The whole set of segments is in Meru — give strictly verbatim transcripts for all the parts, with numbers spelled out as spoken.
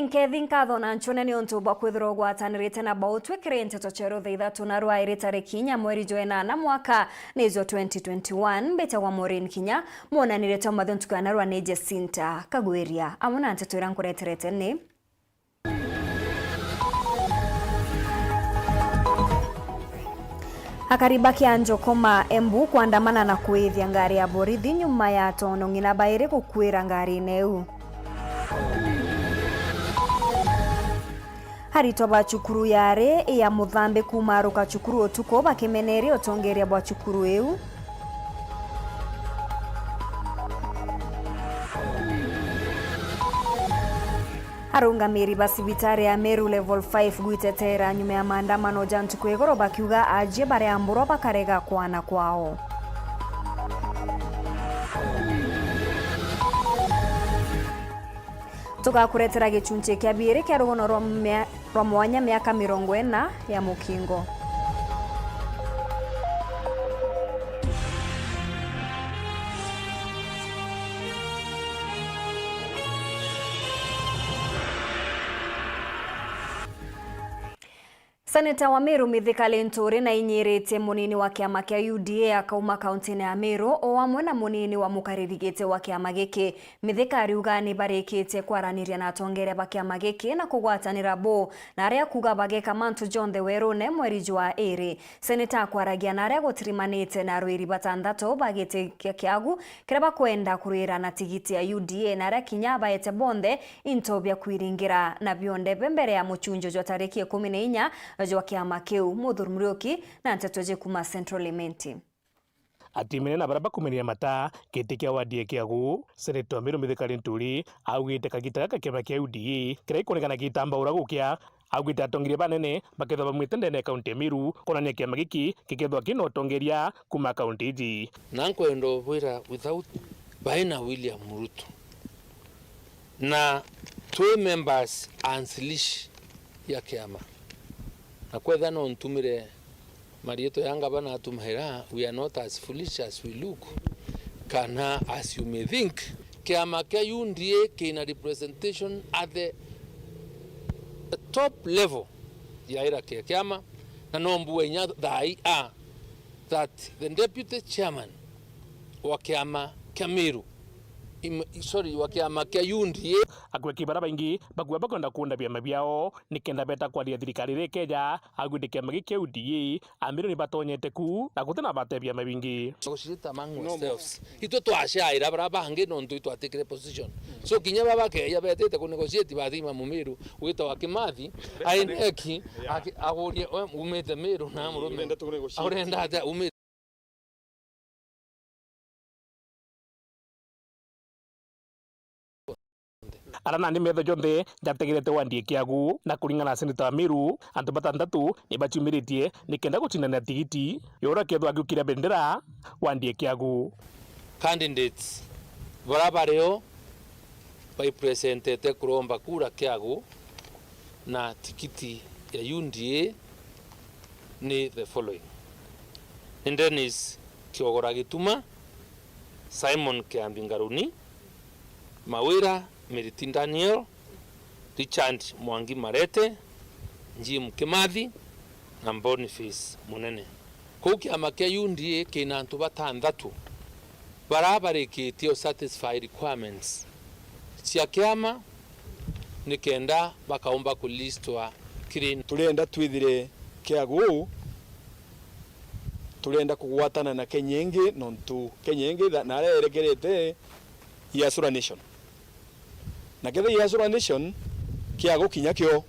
Nkethi nkatho na ncune ni untu bwa kwithirwa ugwatanirite na bo twikire nteto cieru thaa ithatu na rwairi tariki inya mweri jwa inana mwaka ni jwa twenty twenty-one. Mbitagwa Maureen Kinya, mwonanire twa mathu ntuku ya narua ni Jacinta Kagwiria. Amwe na nteto iria nkureterete ni: Akari ba Kianjokoma, Embu, kwandamana na kwithia ngari ya borithi nyuma ya tono ng'ina bairi gukwira ngarine iu. Aritwa ba cukuru yari ya Muthambi kumaruka cukuru utuku bakimeneria utongeria bwa cukuru iu. Arungamiri ba cibitari ya Meru Level five gwiteteera nyuma ya maandamano ja ntuku igoro bakiuga ajie baria amburwa bakarega kwana kwao. Tugakuretera gicunci kia biiri kia rugono rwa mia-, rwa mwanya miaka mirongo ina ya mukingo. Seneta wa Meru Mithika Linturi nainyiritie munini wa kiama kia U D A akauma kauntine ya Meru, o amwe na munini wa mukariri giti wa kiama giki. Mithika ariuga ni barikitie kwaraniria na atongeria ba kiama giki na kugwatanira bo, na aria akuuga bageka mantu jonthe werune mweri jwa iri. Seneta akwaragia na aria gutirimanite na arwiri batanthatu ba giti kia kiagu kiria bakwenda kurwira na tigiti ya U D A, na aria kinya abaete bonthe into bia kwiringira na bionthe be mbere ya muchunjo jwa tariki ikumi na inya jwa kiama kiu. Muthuri Muriuki na nteto ji kuma Central Imenti. Atimene na baria bakumiria mata giti kia wadi ya Kiagu, Seneta wa Meru Mithika Linturi augite kagita gaka kiama kia U D A kiria gikonekana gitambaura gukia. Augite atongeria banene bakethwa baumite ndene ya kaunti ya Meru, kwonania kiama giki gikethwa kina utongeria kuma kaunti iji. Na nkwenda ubwira without baina William Ruto, na twi members ansilish ya kiama. Na kwethira no ntumire mariitwa ya ngavana atumaira, we are not as foolish as we look, kana as you may think. Kiama kia U D A kina representation at the top level ya ira kia kiama, na no mbua inya thaa ii a that the deputy chairman wa kiama kia Meru, im-, sorry, wa kiama kia U D A. Akweki bara baingi bakua bakwenda kuunda biama biao nikenda beta kwaria thirikari iria ikeja, augite kiama giki kia U D A a Meru ni batonyete ku na gutina bate biama bingi. Negotiate among ourselves. Itwe twaciaira bara bangi nontu itwatikire position. So kinya baba keja betite ku negotiate bathima Mumiru witagwa Kimathi, aineki, aki-, agurie, "We umite Meru na murume? Urenda atia umite?" Ara nandi metho jonthe jategerete wandi ya Kiagu, na kuringana na seneta wa Meru, antu batanthatu ni baciumiritie nikenda gucindana tigiti ya uria akethwa agiukira bendera wandi ya Kiagu. Candidates bara bario baipresentete kuromba kura Kiagu na tikiti ya U D A ni the following: ni Dennis Kiogora Gituma, Simon Kiambi Ngaruni, Mawira Miriti Daniel, Richard Mwangi Marete, Jim Kimathi na Boniface Munene. Kuu kiama kia U D A kina antu batanthatu bara barikitie u satisfy requirements cia kiama nikenda bakaumba kulistwa kiri. Turenda twithire Kiagu, turenda kugwatana na Kenya ingi, nontu Kenya ingi tha-, naria erekerete iasura nation. Na kethira iasura nation, Kiagu kinya kio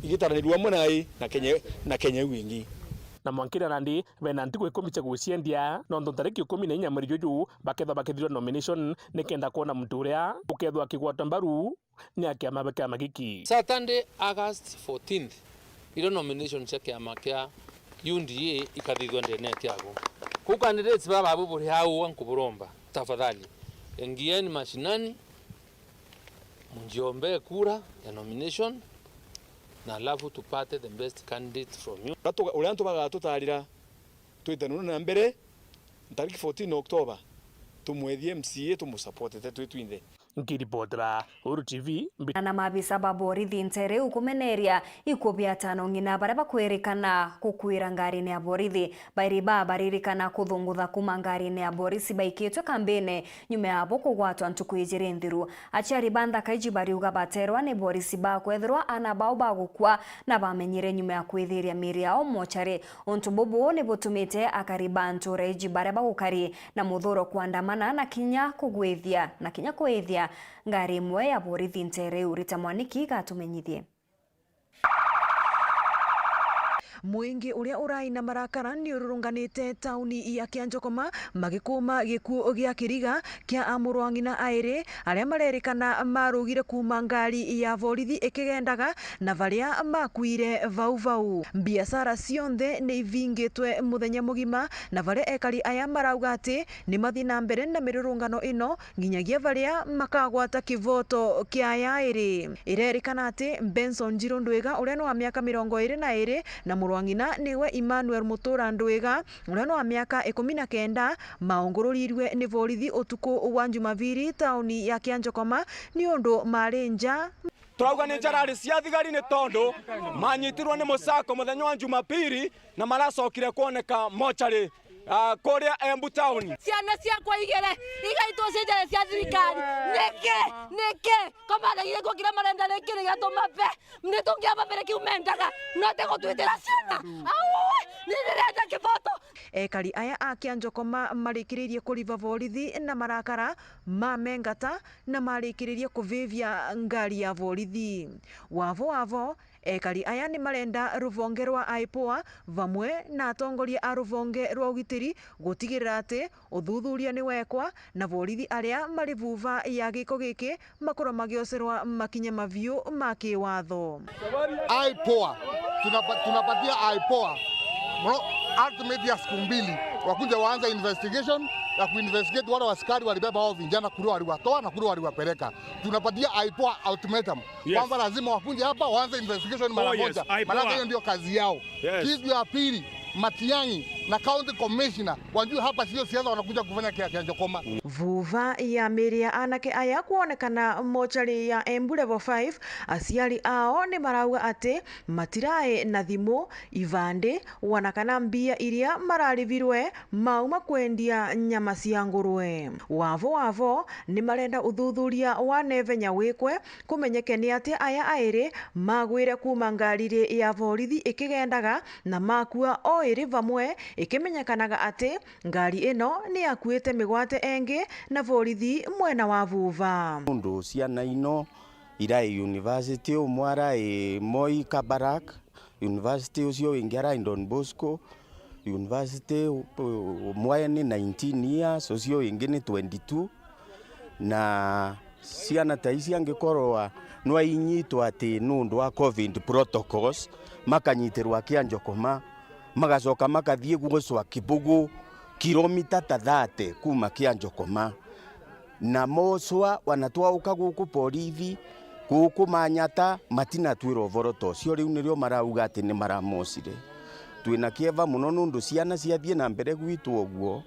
igitaranirua amwe nai na Kenya, na Kenya iu ingi. Na mwankira nandi bena ntuku ikumi cia guciendia, nontu ntariki ikumi na inya mweri juju bakethwa bakithirwa nomination, nikenda kwona muntu uria ukethwa akigwatwa mbaru ni a kiama, kiama giki. Saturday, August fourteenth, irio nomination cia kiama kia U D A ikathithua ndene ya Kiagu. Kuu candidates bara babu buri au, nkuburomba tafadhali, ingieni mashinani, mujiombee kura ya nomination, na alafu tupate the best candidate from you. Uria antu bagatutarira twite nunu na mbere, ntariki fourteen October, tumwethie M C A, tumusupportete twi twinthe. Nkiripotera Uru T V, mbi- Na maabisa ba borithi ntere iu kumeneria ikuo bia atano ng'ina baria bakwirikana kukwira ngarine ya borithi. Bairi baa baririkana kuthungutha kuuma ngarine ya borisi baikitwe kambine nyuma yabo kugwatwa ntuku ijiri nthiru. Aciari ba nthaka iji bariuga baterwa ni borisi ba kwethirwa aana bao bagukua na bamenyire nyuma ya kwithiria miiri yao mochari. Untu bubu ni butumite akari ba ntura iji baria bagukari na muthuro kuandamana na kinya kugwithia, na kinya kwithia ngari imwe ya borithi ntere iu. Rita Mwaniki gatumenyithie. Mwingi uria urai na marakara ni ururunganite tauni ya Kianjokoma, magikuuma gikuu gia kiriga kia amuru a ng'ina airi aria marerikana marugire kuuma ngari ya borithi ikigendaga na baria bakuire vau vau. Biashara cionthe ni ivingitwe muthenya mugima, na baria ekari aya marauga ati ni mathii na mbere na mirurungano ino nginyagia baria makagwata kivoto kia yairi. Irerikana ati Benson Njiru Ndwiga, uria ni wa miaka mirongo iri na iri, na muru wa ng'ina niwe Emmanuel Mutura Ndwiga, uria ni wa miaka ikumi na kenda, maungururirwe ni borithi utuku wa Jumapili tauni ya Kianjokoma ni undu mari nja. Turauga ni njarari cia thigari ni tondu manyitirwe ni musako muthenya wa Jumapili na maracokire kwoneka mochari, ah, kuria Embu town. Ciana ciakwa igiri igaitwo cia njara cia thirikari. Niki? Niki? Ko maraigire ko kiria marenda ni kiri giatuma pe. Ni tungiababere kiu mendaga. No ti gutwitira ciana. Awe, ni ndirenda kiboto. Ekari aya a Kianjokoma marikiririe kuriva borithi na marakara mamengata na marikiririe kuvivia ngari ya borithi. Wavo wavo, ekari aya ni marenda ruvonge rwa IPOA vamwe na atongoria a ruvonge rwa ugitiri gutigirira ati uthuthuria ni wekwa na borithi aria mari vuva ya giko giki makorwa magiocerwa makinya maviu ma kiwatho. IPOA, tunapa-, tunapatia IPOA mro-, ultimate ya siku mbili, wakuje waanze investigation ya kuinvestigate wale askari walibeba hao vijana, kule waliwatoa na kule waliwapeleka. Tunapatia IPOA ultimatum. Yes. Kwamba lazima wakuje hapa waanze investigation mara moja. Oh, yes, IPOA. Maanake hiyo ndio kazi yao. Yes. Kitu ya pili, Matiang'i na county commissioner wajue hapa sio siasa wanakuja kufanya kia, kia Kianjokoma. Vuva ya miiri ya anake aya kwonekana mochari ya Embu Level five, aciari ao ni marauga ati matirae na thimu, ivandi, wana kana mbia iria mararivirwe mauma kwendia nyama cia ngurwe. Wavo wavo ni marenda uthuthuria wa nevenya wikwe kumenyeke ni atia aya airi magwire kuuma ngariri ya borithi ikigendaga na makua o iri vamwe, ikimenyekanaga ati ngari ino ni yakuite migwate engi na borithi mwena wa Vuva. Nundu ciana ino irai university, umwe arai Moi Kabarak University, ucio wingi arai Don Bosco University, u-, u-, umwe ni nineteen years, ucio wingi ni twenty-two. Na ciana ta ici angikorwa nwainyitwa ati nundu wa covid protocols, makanyitirwa Kianjokoma, magacoka makathii gucwa Kibugu, kilomita ta thirty kuuma Kianjokoma. Na mocwa wana twauka guku borithi, guku Manyata, matinatwira uvoro ta ucio, riu nirio marauga ati ni maramocire. Twina kieva mono nundu ciana ciathii na mbere gwitwa uguo,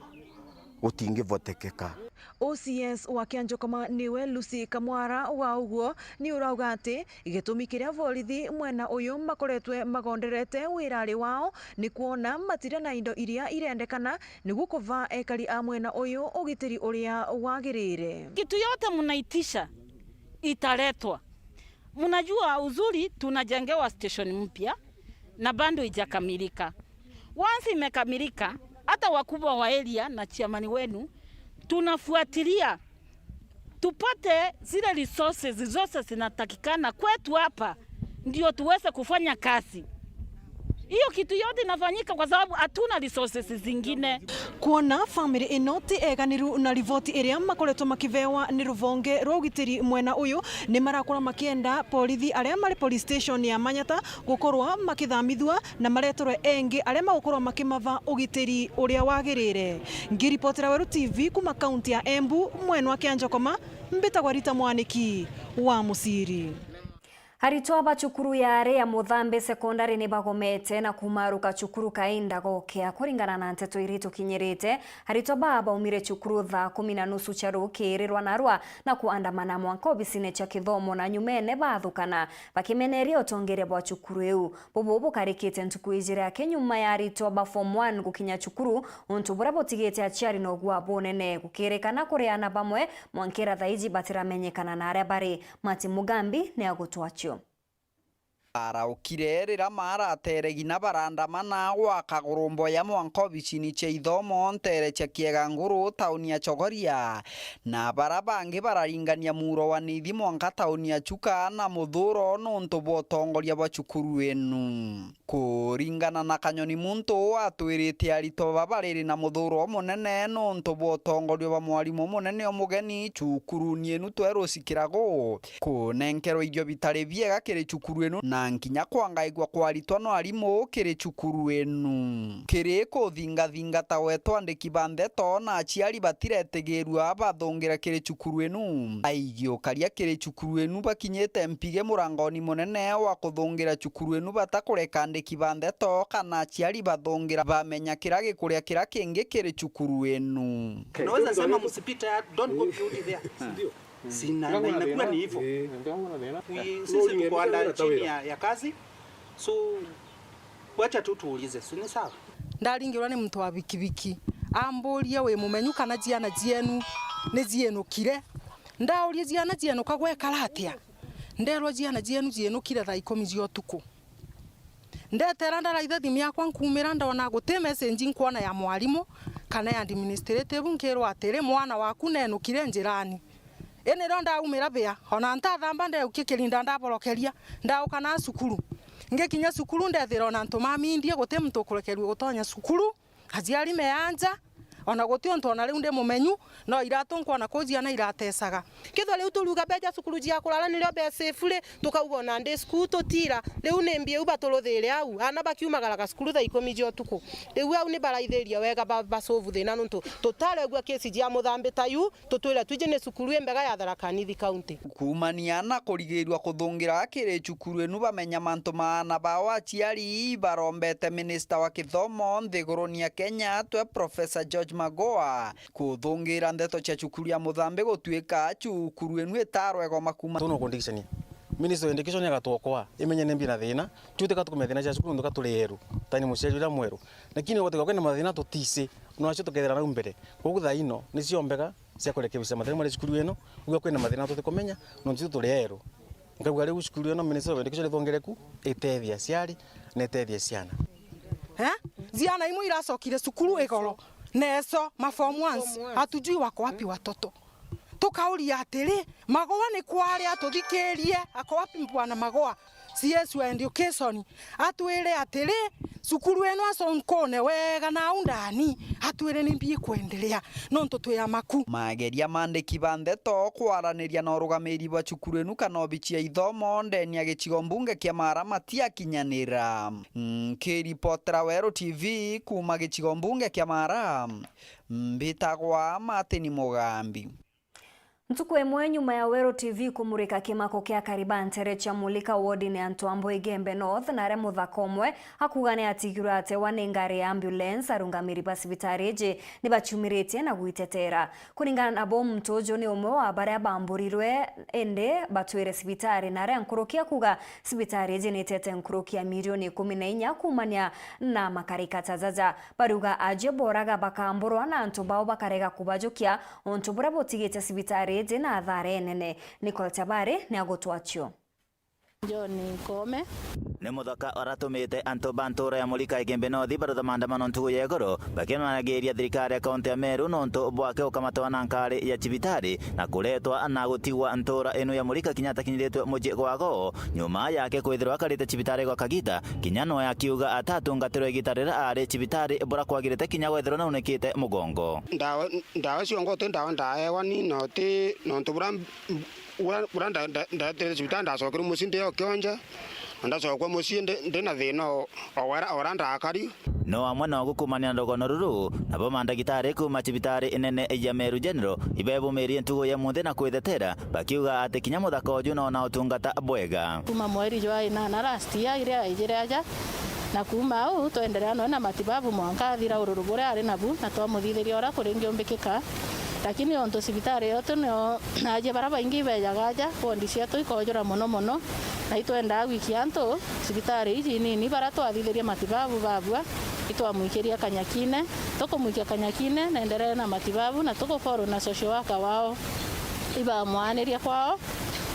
gutingivotekeka. O C S wa Kianjokoma niwe Lucy Kamwara wa uguo ni urauga ati gitumi kiria borithi mwena uyu makoretwe magonderete wirari wao ni kwona matire na indo iria irendekana niguo kuva ekari a mwena uyu ugitiri uria wagirire. Kitu yote mnaitisha italetwa. Mnajua uzuri tunajengewa station mpya na bado ijakamilika. Once imekamilika, hata wakubwa wa area na chairman wenu tunafuatilia tupate zile resources zote zinatakikana kwetu hapa, ndio tuweze kufanya kazi. Hiyo kitu yote inafanyika kwa sababu hatuna resources zingine. Kwona family ino ti eganiru na riboti iria makoretwo makivewa ni ruvonge rwa ugitiri mwena uyu, ni marakorwa makienda borithi aria mari police station ya Manyata gukorwa makithamithua na mareterwe engi aria magukorwa makimava ugitiri uria wagirire. Ngiripotera Weru T V kuma kaunti ya Embu, mwena wa Kianjokoma, mbitagwa Rita Mwaniki wa Musiri. Aritwa ba cukuru ya ari ya Muthambi Sekondari ni bagomete na kumaruka cukuru kainda gokea. Kuringana na nteto iria itukinyirite, aritwa baa baumire cukuru thaa kumi na nusu cia rukiri rwa narua na kuandamana mwanka obisine cia kithomo, na nyumene baathukana bakimeneria utongeria bwa cukuru iu. Bubu bukarikite ntuku ijiri aki nyuma ya aritwa ba form one gukinya cukuru, untu buria butigite aciari na ugua bunene, gukirikana kuri ana bamwe mwankira thaiji batiramenyekana na aria bari. Martin Mugambi ni agutwachio. Araukire riria maratere gina barandamana gwa kagurumbo ya mwanka obicini cia ithomo ntere cia Kiega Nguru, tauni ya Chogoria, na bara bangi bararingania muro wa nithi mwanka tauni ya Chuka na Muthuro nuntu bwa utongoria bwa cukuru inu. Kuringana na Kanyoni, muntu uu atwirite aritwa baba riri na muthuro umunene nuntu bwa utongoria bwa mwarimu umunene umugeni cukuruni inu Tweru Cikirago, kunenkerwa irio bitari biega kiri cukuru inu, na nkinya kwangaigua kwa aritwa no arimu kiri cukuru inu. Kiri kuthingathinga tawe twandiki ba ndeto na aciari batiretigirua bathungira kiri cukuru inu. Aigi ukaria kiri cukuru inu bakinyite mpige murangoni munene wa kuthungira cukuru inu batakureka andiki ba ndeto kana aciari bathungira bamenya kira gikuria kira kingi kiri cukuru inu. Unaweza sema msipite, don't go beauty there. Sina, na inakuwa ni hivyo. We, sisi tuko under chini ya, ya kazi. So, wacha tu tuulize, si ni sawa? Ndaringirwa ni muntu wa bikibiki, amburie, "Wi mumenyu kana ciana cienu ni ciinukire?" Ndaurie, "Ciana ciinuka gwekara atia?" Nderwa, "Ciana cienu ciinukire thaa ikumi cia utuku." Ndetera ndaraitha thimu yakwa, nkuumira ndona guti message nkwona ya mwarimu kana ya administrative, nkirwa atiri, "Mwana waku nenukire njirani." Ii nirio ndaumira bia, ona ntathamba ndeukia kirinda ndaborokeria, ndauka na cukuru. Ngikinya cukuru ndethira ona antu mamindie, guti muntu ukurekerua gutonya cukuru, aciari me anja, ona guti untu ona riu ndi mumenyu, no iratu nkwona kuu ciana iratecaga. Kethirwa riu turiuga mbeca cukuru cia kurara nirio be safe ri, tukauga ona ndi cukuru tutira, riu ni mbi iu baturuthire au, ana bakiumagaraga cukuru thaa ikumi cia utuku. Riu au ni baraithiria wega ba, ba solve thina nuntu tutaregua kesi cia Muthambi ta yu, tutwire twiji ni cukuru imbega ya Tharaka Nithi County. Kuumania na kurigirua kuthungira kiri cukuru inu bamenya mantu ma aana bao, aciari barombete minista wa kithomo nthiguruni ya Kenya twe Professor George Magoha kuthungira ndeto cia cukuru ya Muthambi gutuika cukuru inu itarwegoma kuuma. Tuna kundikicania. Ministry of Education igatuokoa, imenye ni mbi na thina, tutika tukumenya thina cia cukuru ntuka turi eru, tani muciari uria mweru. Lakini gutiga kwina mathina tutisi, no acio tukethira nau mbere. Koguo thaa ino nicio mbega cia kurekebisha mathina mari cukuru ino, uga kwina mathina tutikumenya, no ntitu turi eru. Nkauga riu cukuru ino Ministry of Education ithongereku, itethia aciari, na itethia ciana. Eh? Ciana imwe iracokire cukuru igoro, neso, ma form ones. Form ones. Hatujui wako wapi watoto. Tukauria atiri, Magoha ni kwari atuthikirie, ako wapi bwana Magoha? C S wa education, atwire atiri, cukuru ino aconkone wega nau ndani, atwire ni mbi ikwenderea, nontu twi amaku. Mageria mandiki ba ndeto kwaraniria na urugamiri bwa cukuru inu kana obici ya ithomo ndeni ya gicigo mbunge kia Mara matiakinyanira. Nkiripotera Weru T V kuuma gicigo mbunge kia Mara, mbitagwa Martin Mugambi. Ntuku imwe nyuma ya Weru T V kumurika kimako kia akari ba ntere cia Mulika wodini ya Ntwambo Igembe North, na aria muthaka umwe akuga ni atigirwe atewa ni ngari ya ambulance, arungamiri ba cibitari iji ni baciumiritie na gwitetera. Kuringana nabo, muntu uju ni umwe wa baria bamburirwe, indi batwire cibitari, na aria nkuruki akuga cibitari iji ni itete nkuruki ya milioni ikumi na inya kuumania na makarika ta jaja. Bariuga aajie boraga bakamburwa na antu bao bakarega kubajukia, untu buria butigite cibitari iji na athara inene. Nicole Tabari ni agutwachio. John Koome. Ni muthaka uratumite antu ba ntura ya Mulika Igembe North barutha maandamano ntugu ya iguru, bakimanagiria thirikari ya kaunti ya Meru nontu bwake gukamatwa na nkari ya cibitari na kuretwa na gutigwa ntura inu ya Mulika kinya atakinyiritwe mucii gwago, nyuma yake kwithirwa akarite cibitari gwa kagita, kinya noe akiuga atatungatirwe igita riria ari cibitari buria kwagirite kinya gwethirwa naunikite mugongo. Ndawa, ndawa ciongo ti ndawa ndaewa ni, no ti nontu buria, buria, buria nda-, nda-, ndaeterete cibitari, ndacokerwe mucii ndi o kionje, Ndacokua mucii ndi, ndi na thina o, o wera, ora ndakari. No amwe no gukumania na rugono ruru, nabo mandagitari kuuma cibitari inene ya Meru General ibebumirie ntugo ya munthi na kwithetera, bakiuga ati kinya muthaka uju no na utungata bwega. Kuma mweri jwa inana last year, iria aijire aja, na kuma au twenderea noe na matibabu mwanka athira ururu buria ari nabu, na twamuthithiria uria kuringiumbikika. Lakini ontu cibitari yetu nio, na aajie bara baingi ibejaga aja, wondi cietu ikojura mono mono, na itwendaa gwikia antu cibitari iji inini bara twathithirie matibabu babua, itwamwikirie Kanyakine. Tukumwikia Kanyakine, nenderee na matibabu, na tukufollow na social worker wao ibamwaaniria kwao,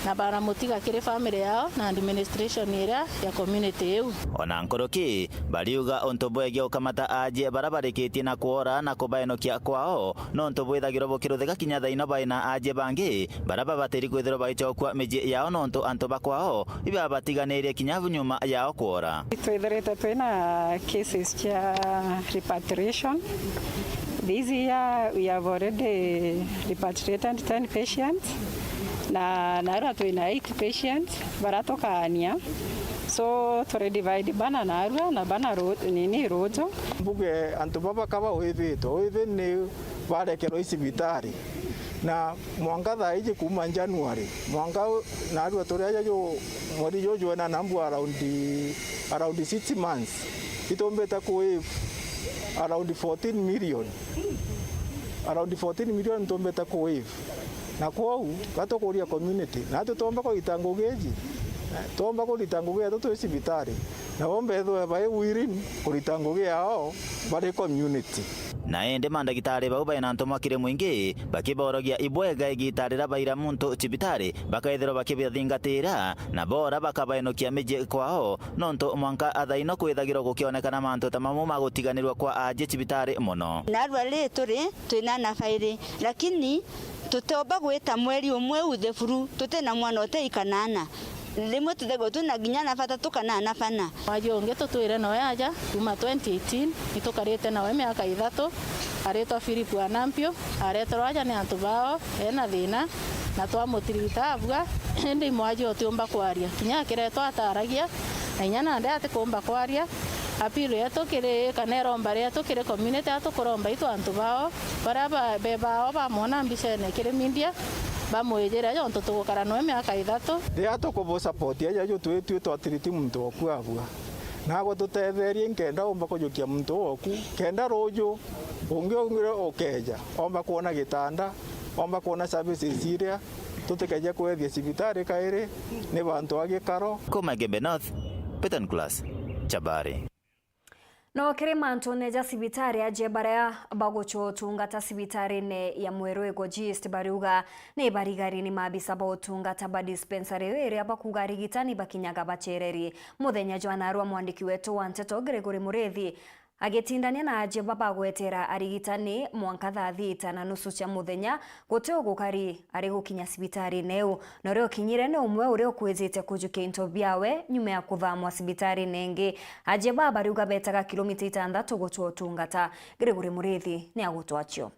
na baramutiga kiri family yao na administration iria ya community iu. Ona nkuruki, bariuga untu bwegie ukamata aajie bara barikitie na kwora na kubaenukia kwao, nontu bwithagirwa bukiruthika kinya thaino baina aajie bangi bara babatiri kwithirwa baicokua micii yao, nontu antu ba kwao ibabatiganirie kinya bu nyuma yao kwora. Twithirite twina cases cia repatriation. This year we have already repatriated ten patients, na narua twina eight patients bara tukaania. So turi divide bana narua na bana ru-, nini ruju. Mbuge antu baba kaba withitwe, withi ni barekerwa i cibitari. Na mwanka thaa iji kuuma January, mwanka u-, narua turi aja ju-, mweri juju wena nambu around, around six months, itumbite ku waive around fourteen million. Around fourteen million ntumbite ku waive. Na kwou, gatukuria community, natwe twomba kurita ngugi iji, eh, twomba kurita ngugi yetu twi cibitari, nabo mbethwe bai willing kurita ngugi yao bari community. Na indi mandagitari bau baina ntumwa kiri mwingi, bakiborogia ibwega igita riria baira muntu cibitari, bakethirwa bakibathingatira, na bora bakabaenukia miji kwao, nontu mwanka athaino kwithagirwa gukionekana mantu ta mamu ma gutiganirwa kwa aajie cibitari mono. Narua ri turi twina ana bairi, lakini tuteomba gwita mweri umwe uthe buru tutina mwana uteikanaana. Rimwe tuthegwe twina nginya ana batatu kana ana bana. Mwaji ungi tutwire nawe aja kuma twenty eighteen, nitukarite nawe miaka ithatu, aritwa Philip Anampio, areterwa aja ni antu bao, ena thina, na twamutirita abua, indi mwaji utiumba kwaria. Kinya akiretwa ataragia, na inya nandi atikumba kwaria. Appeal yetu kiri, kana iromba rietu kiri community, atukuromba itu antu bao, baria ba-, be bao bamwona mbicene kiri media, bamwijire, jontu tugukara noe miaka ithatu. Riria tukubu support aja ju twi twi twatiriti muntu oku abua. Nagwe tutetherie nkenda umba kujukia muntu oku, kenda ruju ungi ungi ukeja, omba kwona gitanda, omba kwona services iria tutikeje kwethia cibitari kairi, ni bantu a gikaro. Kuma Igembe North, Peter Nicholas, Chabari. No kiri mantune ja cibitari, aje baria bagucwa utungata cibitarine ya Mweru Igoji East bariuga ni barigari ni maabisa ba utungata ba dispensary iu iria bakuga arigitani bakinyaga bacereri. Muthenya jwa narua mwandiki wetu wa nteto Gregory Muriithi agitindania na aje babagwetera arigitani mwanka thaa thita na nusu cia muthenya guti ugukari ari gukinya cibitarine iu. Na uria ukinyire ni umwe uria ukwijite kujukia into biawe nyuma ya kuthamwa cibitarine ingi. Aje baa bariuga betaga kilomita itantatu gucwa utungata. Gregory Muriithi ni agutwacio.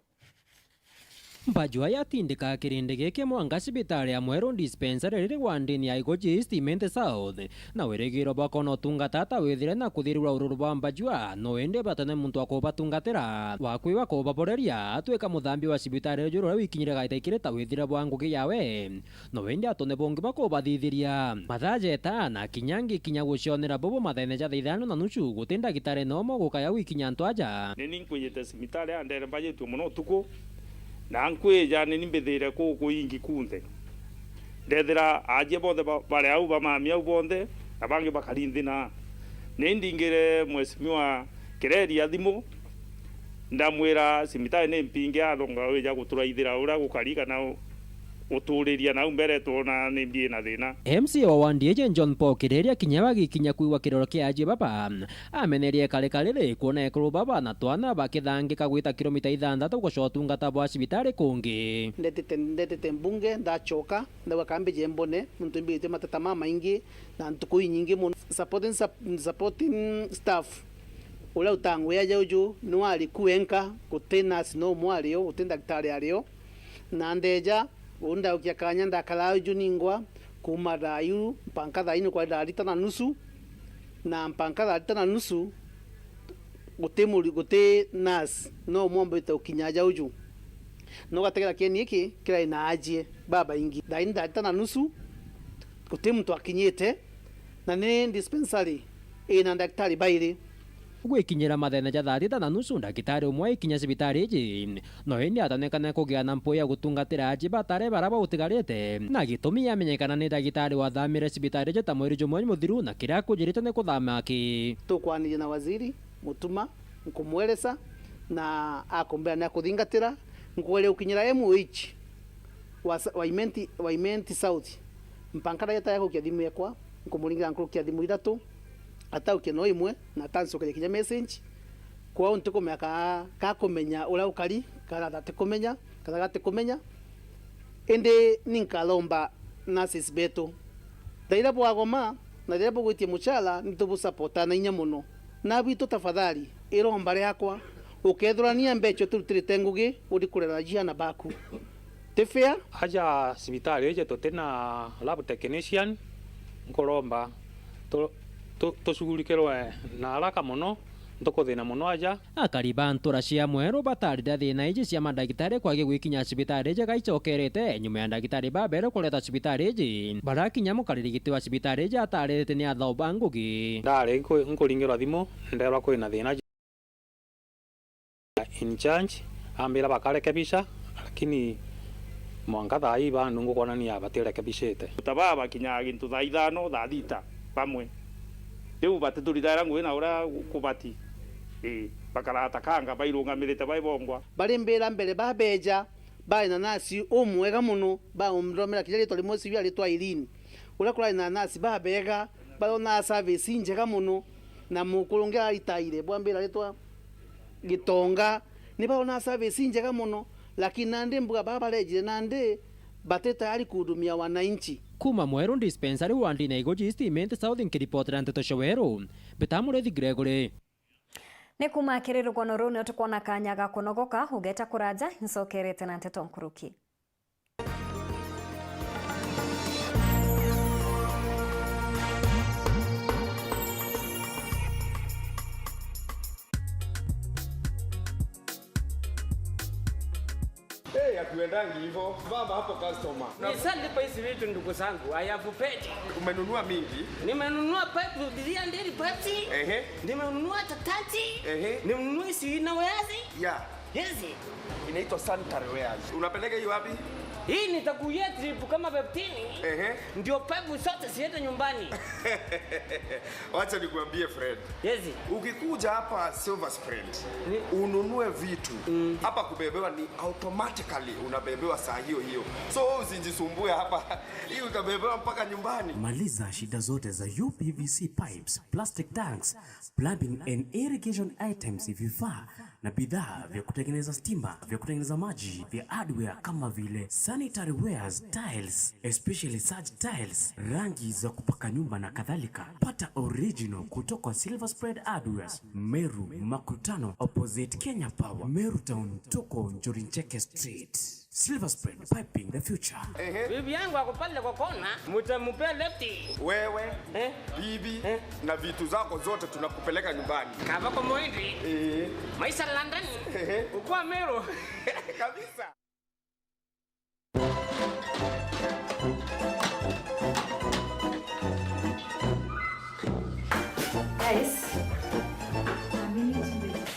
Mbajua yatindika kirindi giki mwanka cibitari ya Mweru dispensary riri wandini ya Igoji East Imenti South, na wirigiro bwa kwona utungata ta withire na kuthirua ururu bwa Mbajua, no indi batene muntu wa kubatungatira, wakwiwa kubaboreria, atwika muthambi wa cibitari juru uria wikinyire gaita ikiri ta withire bwa ngugi yawe. No indi atone bongi bakubathithiria. Mathaa jeta na kinya ngikinya gucionera bobo mathene ja thaa ithano na nusu, guti ndagitari nomo gukaya gwikinya antu aja. Ni ni nkwijite cibitari ya ndere mbajitue mono utuku, na nkwija ni ni mbithire kuku ingi kunthe. Ndethira aajie bonthe ba-, bari au bamami au bonthe, na bangi bakari nthi na. Ni ndingire Mheshimiwa Kireri a thimu, ndamwira cibitari ni mpinge, athonga wija guturaithira uria gukari kana u-, uturiria nau mbere twona ni mbi ina thina. M C A wa wandi iji John Paul Kireri akinya bagikinya kwigua kiroro kia aajie baba, amenerie karika riri kwona ekuru baba na twana bakithangika gwita kilomita ithanthatu gucoa utungata bwa cibitari kungi. Ndetete, ndetete mbunge, ndacoka, ndauga kambije mbone, nontu mbijite mateta mamaingi, na ntuku inyingi mono. Supporting sup-, supporting staff, uria utangwia jauju, niwari ku enka, guti nurse no umwe ario, guti ndagitari ario. Na ndeja, uu ndaukia kanya ndakara uju ningwa, Kuuma thaa iu mpanka thaa ine kwari thaa thita na nusu, na mpanka thaa thita na nusu guti muri-, guti nurse no umwe ombite gukinya aja uju. No ugategera kieni giki kirari na ajie babaingi. Thaa ine thaa thita na nusu guti muntu akinyite, na ni dispensary ina ndagitari bairi. Gwikinyira mathena ja thaa thita na nusu, ndagitari umwe aikinya cibitari iji, no indi atonekane kugia na mpwi ya gutungatira aji batare bara bautigarite, na gitumi yamenyekana ni ndagitari wathamire cibitari iji ta mweri jumwe muthiru, na kiria akujirite ni kuthama aki. Tukwaniria na waziri Mutuma, nkumweresa, na akumbira ni akuthingatira, nkugeria gukinyira M O H wa sa-, wa Imenti, wa Imenti South. Mpanka ndagitari akukia thimu yakwa, nkumuringira nkurukia thimu ithatu, ataukia no imwe, na atancokeria kinya message. Kwou ntikumenya ka, ka kumenya uria ukari, kana atikumenya, kana gatikumenya. Indi ni nkaromba nurses betu. Riria bwagoma, na riria bugwitia muchara, ni tubusapota na inya mono. Na bitu tafadhali, iromba riakwa, ukethurania mbecha turutirite ngugi, uthi kurera ciana baku. Ti fair. Aja cibitari iji tuti na lab technician, nkuromba tu-, tu-, tushughulikirwe na haraka mono, ntukuthina mono aja. Akari ba ntura cia Mweru batarire thina iji cia mandagitari kwagi gwikinya cibitari iji gaicokerete nyuma ya ndagitari babere kureta cibitari iji. Barakinya mukariri giti wa cibitari iji atarite ni athao ba ngugi. Ndari nku-, nkuringirwa thimu, nderwa kwina thina in charge, ambira bakarekebisha, lakini mwanka thaa ii bandu ngukwona ni abatirekebishite. Tabaa bakinyaga gintu thaa ithano, thaa thita bamwe. Riu batiturithaira ngugi na uria kubati. Ii, bakaraga ta kanga bairungamirite bai bongwa. Barimbira mbere babeja, bari na nasi umwega mono, baumthomera kinya ritwa rimwe, siu aritwa Irene. Uria kurari na nasi babega, baronaga service injega mono, na mukuru ungi aritaire, bwambira ritwa Gitonga, ni baronaga service injega mono, lakini nandi mbuga baba barejire nandi bati tayari kuhudumia wananchi. Kuma Mweru Dispensary wandine Igoji East Imenti South, nkiripotera nteto cia Weru, Mbita Murithi Gregory. Ni kuma kiri rugono ruu nio tukwona kanya ga kunogoka, ugeta kuraja, ncokerete na nteto nkuruki. Hey, akuendangi hivyo. Baba hapo customer. Nisalipa hizi vitu ndugu zangu. I have paid. Umenunua mingi? Nimenunua pipe, three hundred pipes. Ehe. Nimenunua tatati. Ehe. Nimenunua hizi inner wears. Yeah. Yes. Inaitwa sanitary wears. Unapeleka hiyo wapi? Hii nitakuia trip kama fifteen. Ehe. Ndio pipe zote ziende nyumbani. Wacha nikuambie, friend. Yes. Ukikuja hapa Silver Spread, ni- ununue vitu. Mm. Hapa kubebewa ni automatically unabebewa saa hiyo hiyo. So, wewe usijisumbue hapa. Hii utabebewa mpaka nyumbani. Maliza shida zote za U P V C pipes, plastic tanks, plumbing and irrigation items, vifaa na bidhaa vya kutengeneza stima, vya kutengeneza maji, vya hardware kama vile sanitary wares, tiles, especially such tiles, rangi za kupaka nyumba na kadhalika. Pata original kutoka Silver Spread Hardwares, Meru Makutano, opposite Kenya Power, Meru Town, tuko Njuri Ncheke Street. Silver Spread, piping the future. Ehe. Bibi yangu ako pale kwa kona, mtampea left. Wewe, eh, bibi, eh, na vitu zako zote tunakupeleka nyumbani. Kava kwa Moindi. Eh. Maisha London. Ehe. Ukua Meru. Kabisa. Guys, a minute, please.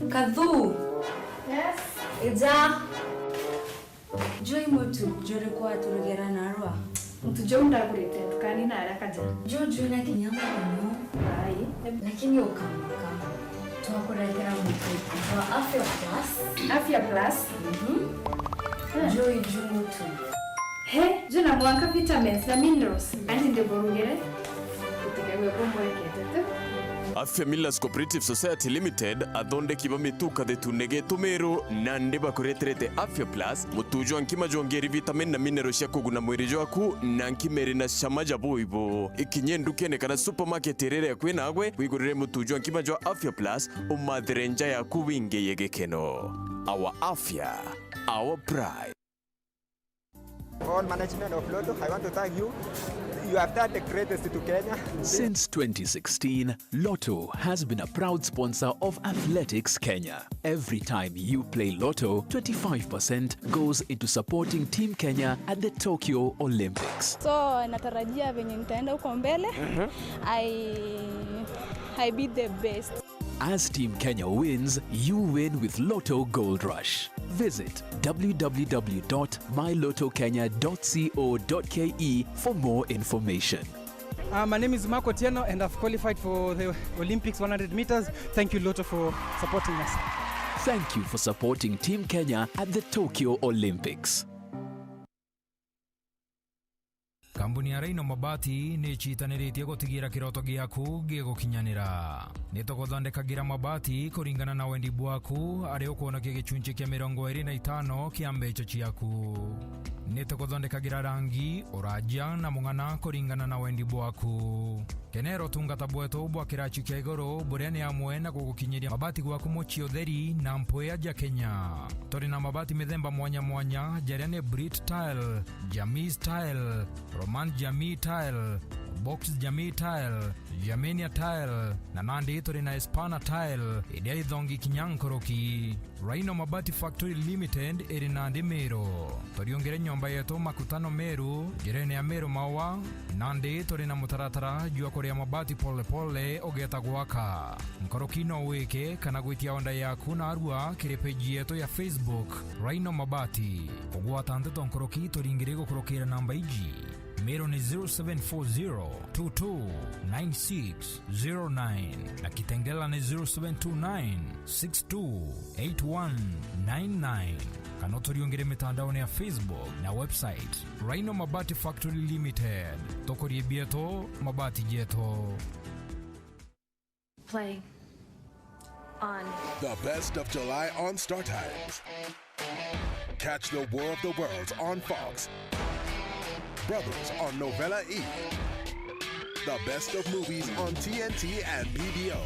Kathu. Yes. Ija. Joy Mutu, juri kwa turugera narua. Mutu jau ndagurite ndukani na arakaja. Jo, jwina kinya muno. Ai. Lakini ukama, ukama. Twakuretera mutu wa Afya Plus. Afya Plus? Mhm. Eh. Joy Ju Mutu. He, jwina mwanka vitamins na minerals. Anti ndiburugire. Utikegwe kumwekete tu. Afya Millers Cooperative Society Limited, athondeki ba mitu kathetune getu Meru, nandi bakureterete Afya Plus, mutu jwa nkima jwongeri vitamin na mineral cia kuguna mwiri jwaku, na nkima iri na cama ja buibu. Ikinye ndukene kana supermarket iria iri akui nagwe, wigurire mutu jwa nkima jwa Afya Plus, umathire nja yaku wingeye gikeno. Our Afya, our pride. All management of Lotto, I want to thank you. You have done the greatest to Kenya. Since twenty sixteen, Lotto has been a proud sponsor of Athletics Kenya. Every time you play Lotto, twenty-five percent goes into supporting Team Kenya at the Tokyo Olympics. So, natarajia venye nitaenda huko mbele. I, I be the best. As Team Kenya wins, you win with Lotto Gold Rush. Visit w w w dot my lotto kenya dot co dot k e for more information. Uh, my name is Mark Otieno and I've qualified for the Olympics one hundred meters. Thank you, Lotto, for supporting us. Thank you for supporting Team Kenya at the Tokyo Olympics. Kambuni ya Rhino Mabati ni icitaniritie gutigira kiroto giaku gigukinyanira. Ni tuguthondekagira mabati kuringana na wendi bwaku, ari ukwonokia gicunci kia mirongo iri na itano kia mbeca ciaku. Ni tuguthondekagira rangi, uraja na mung'ana kuringana na wendi bwaku. Kenera utungata bwetu bwa kiraci kia iguru, buria ni amwe na gugukinyiria mabati gwaku mucii utheri na mpwea ja Kenya. Turi na mabati mithemba mwanya mwanya, jaria ni Brit Tile, Jamii Tile, Roman Jamii Tile, Box Jamii Tile, Germania Tile, na nandi turi na Espana Tile, iria ithongi kinya nkoroki. Rhino Mabati Factory Limited iri nandi Meru. Turiungire nyomba yetu Makutano Meru, njirene ya Meru Maua, nandi turi na mutaratara jwa kuria mabati pole pole ugeta gwaka. Nkoroki no wike kana gwitia order yaku narua kiri page yetu ya Facebook, Rhino Mabati. Kugwata nteto nkoroki turingire gukurukira namba iji. Meru ni zero seven four zero two two nine six zero nine na Kitengela ni zero seven two nine six two eight one nine nine. Kana uturiungire mitandaone ya Facebook na website, Rhino Mabati Factory Limited. Tukurie bieto, mabati jeto. Play on. The best of July on StarTimes. Catch the War of the Worlds on Fox. Brothers on Novella E. The best of movies on T N T and B B O.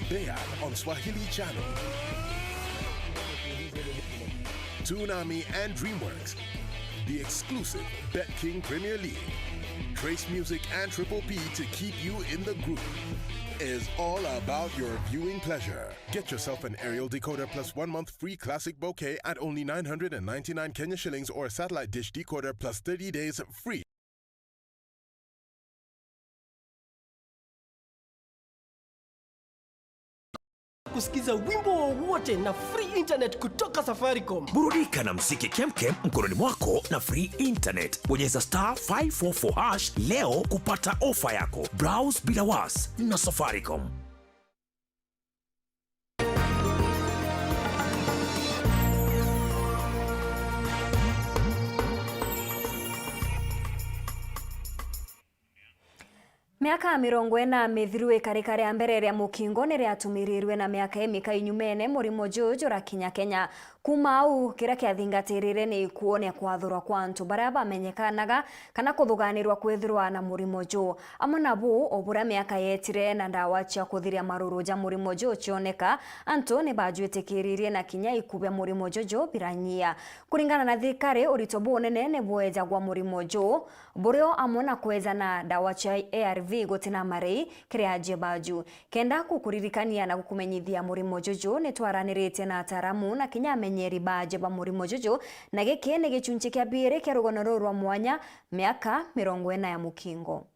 Bayern on Swahili Channel. Toonami and DreamWorks. The exclusive BetKing Premier League. Trace Music and Triple P to keep you in the groove. Is all about your viewing pleasure. Get yourself an aerial decoder plus one month free classic bouquet at only nine hundred and ninety-nine Kenya shillings or a satellite dish decoder plus thirty days free. Kusikiza wimbo wowote na free internet kutoka Safaricom. Burudika na mziki kemkem mkononi mwako na free internet. Bonyeza star five four four hash leo kupata ofa yako. Browse bila was na Safaricom. Miaka mirongo ina mithiru, ikarika ria mbere ria mukingo ni riatumirirwe na miaka imika inyumene murimo juju jurakinya Kenya. Kuma au, kiria kiathingatirire ni kwona kwathurwa kwa antu baria bamenyekanaga kana kuthuganirwa kwithirwa na murimo juu. Amwe na buu, o buria miaka yeetire na ndawa cia kuthiria maruru ja murimo juu cioneka, antu ni bajwitikiririe na kinya ikubia murimo juju biranyia. Kuringana na thirikari, urito bunene ni bwejagwa murimo juu, burio amwe na kwejana ndawa cia A R V gutina marei kiri ajie baju. Kenda gukuririkania na gukumenyithia murimo juju, ni twaraniritie na ataaramu na kinya amenyeri baaje ba murimo juju, na giki ni gichunchi kia biiri kia rugano ruru rwa mwanya, miaka mirongo ina ya mukingo.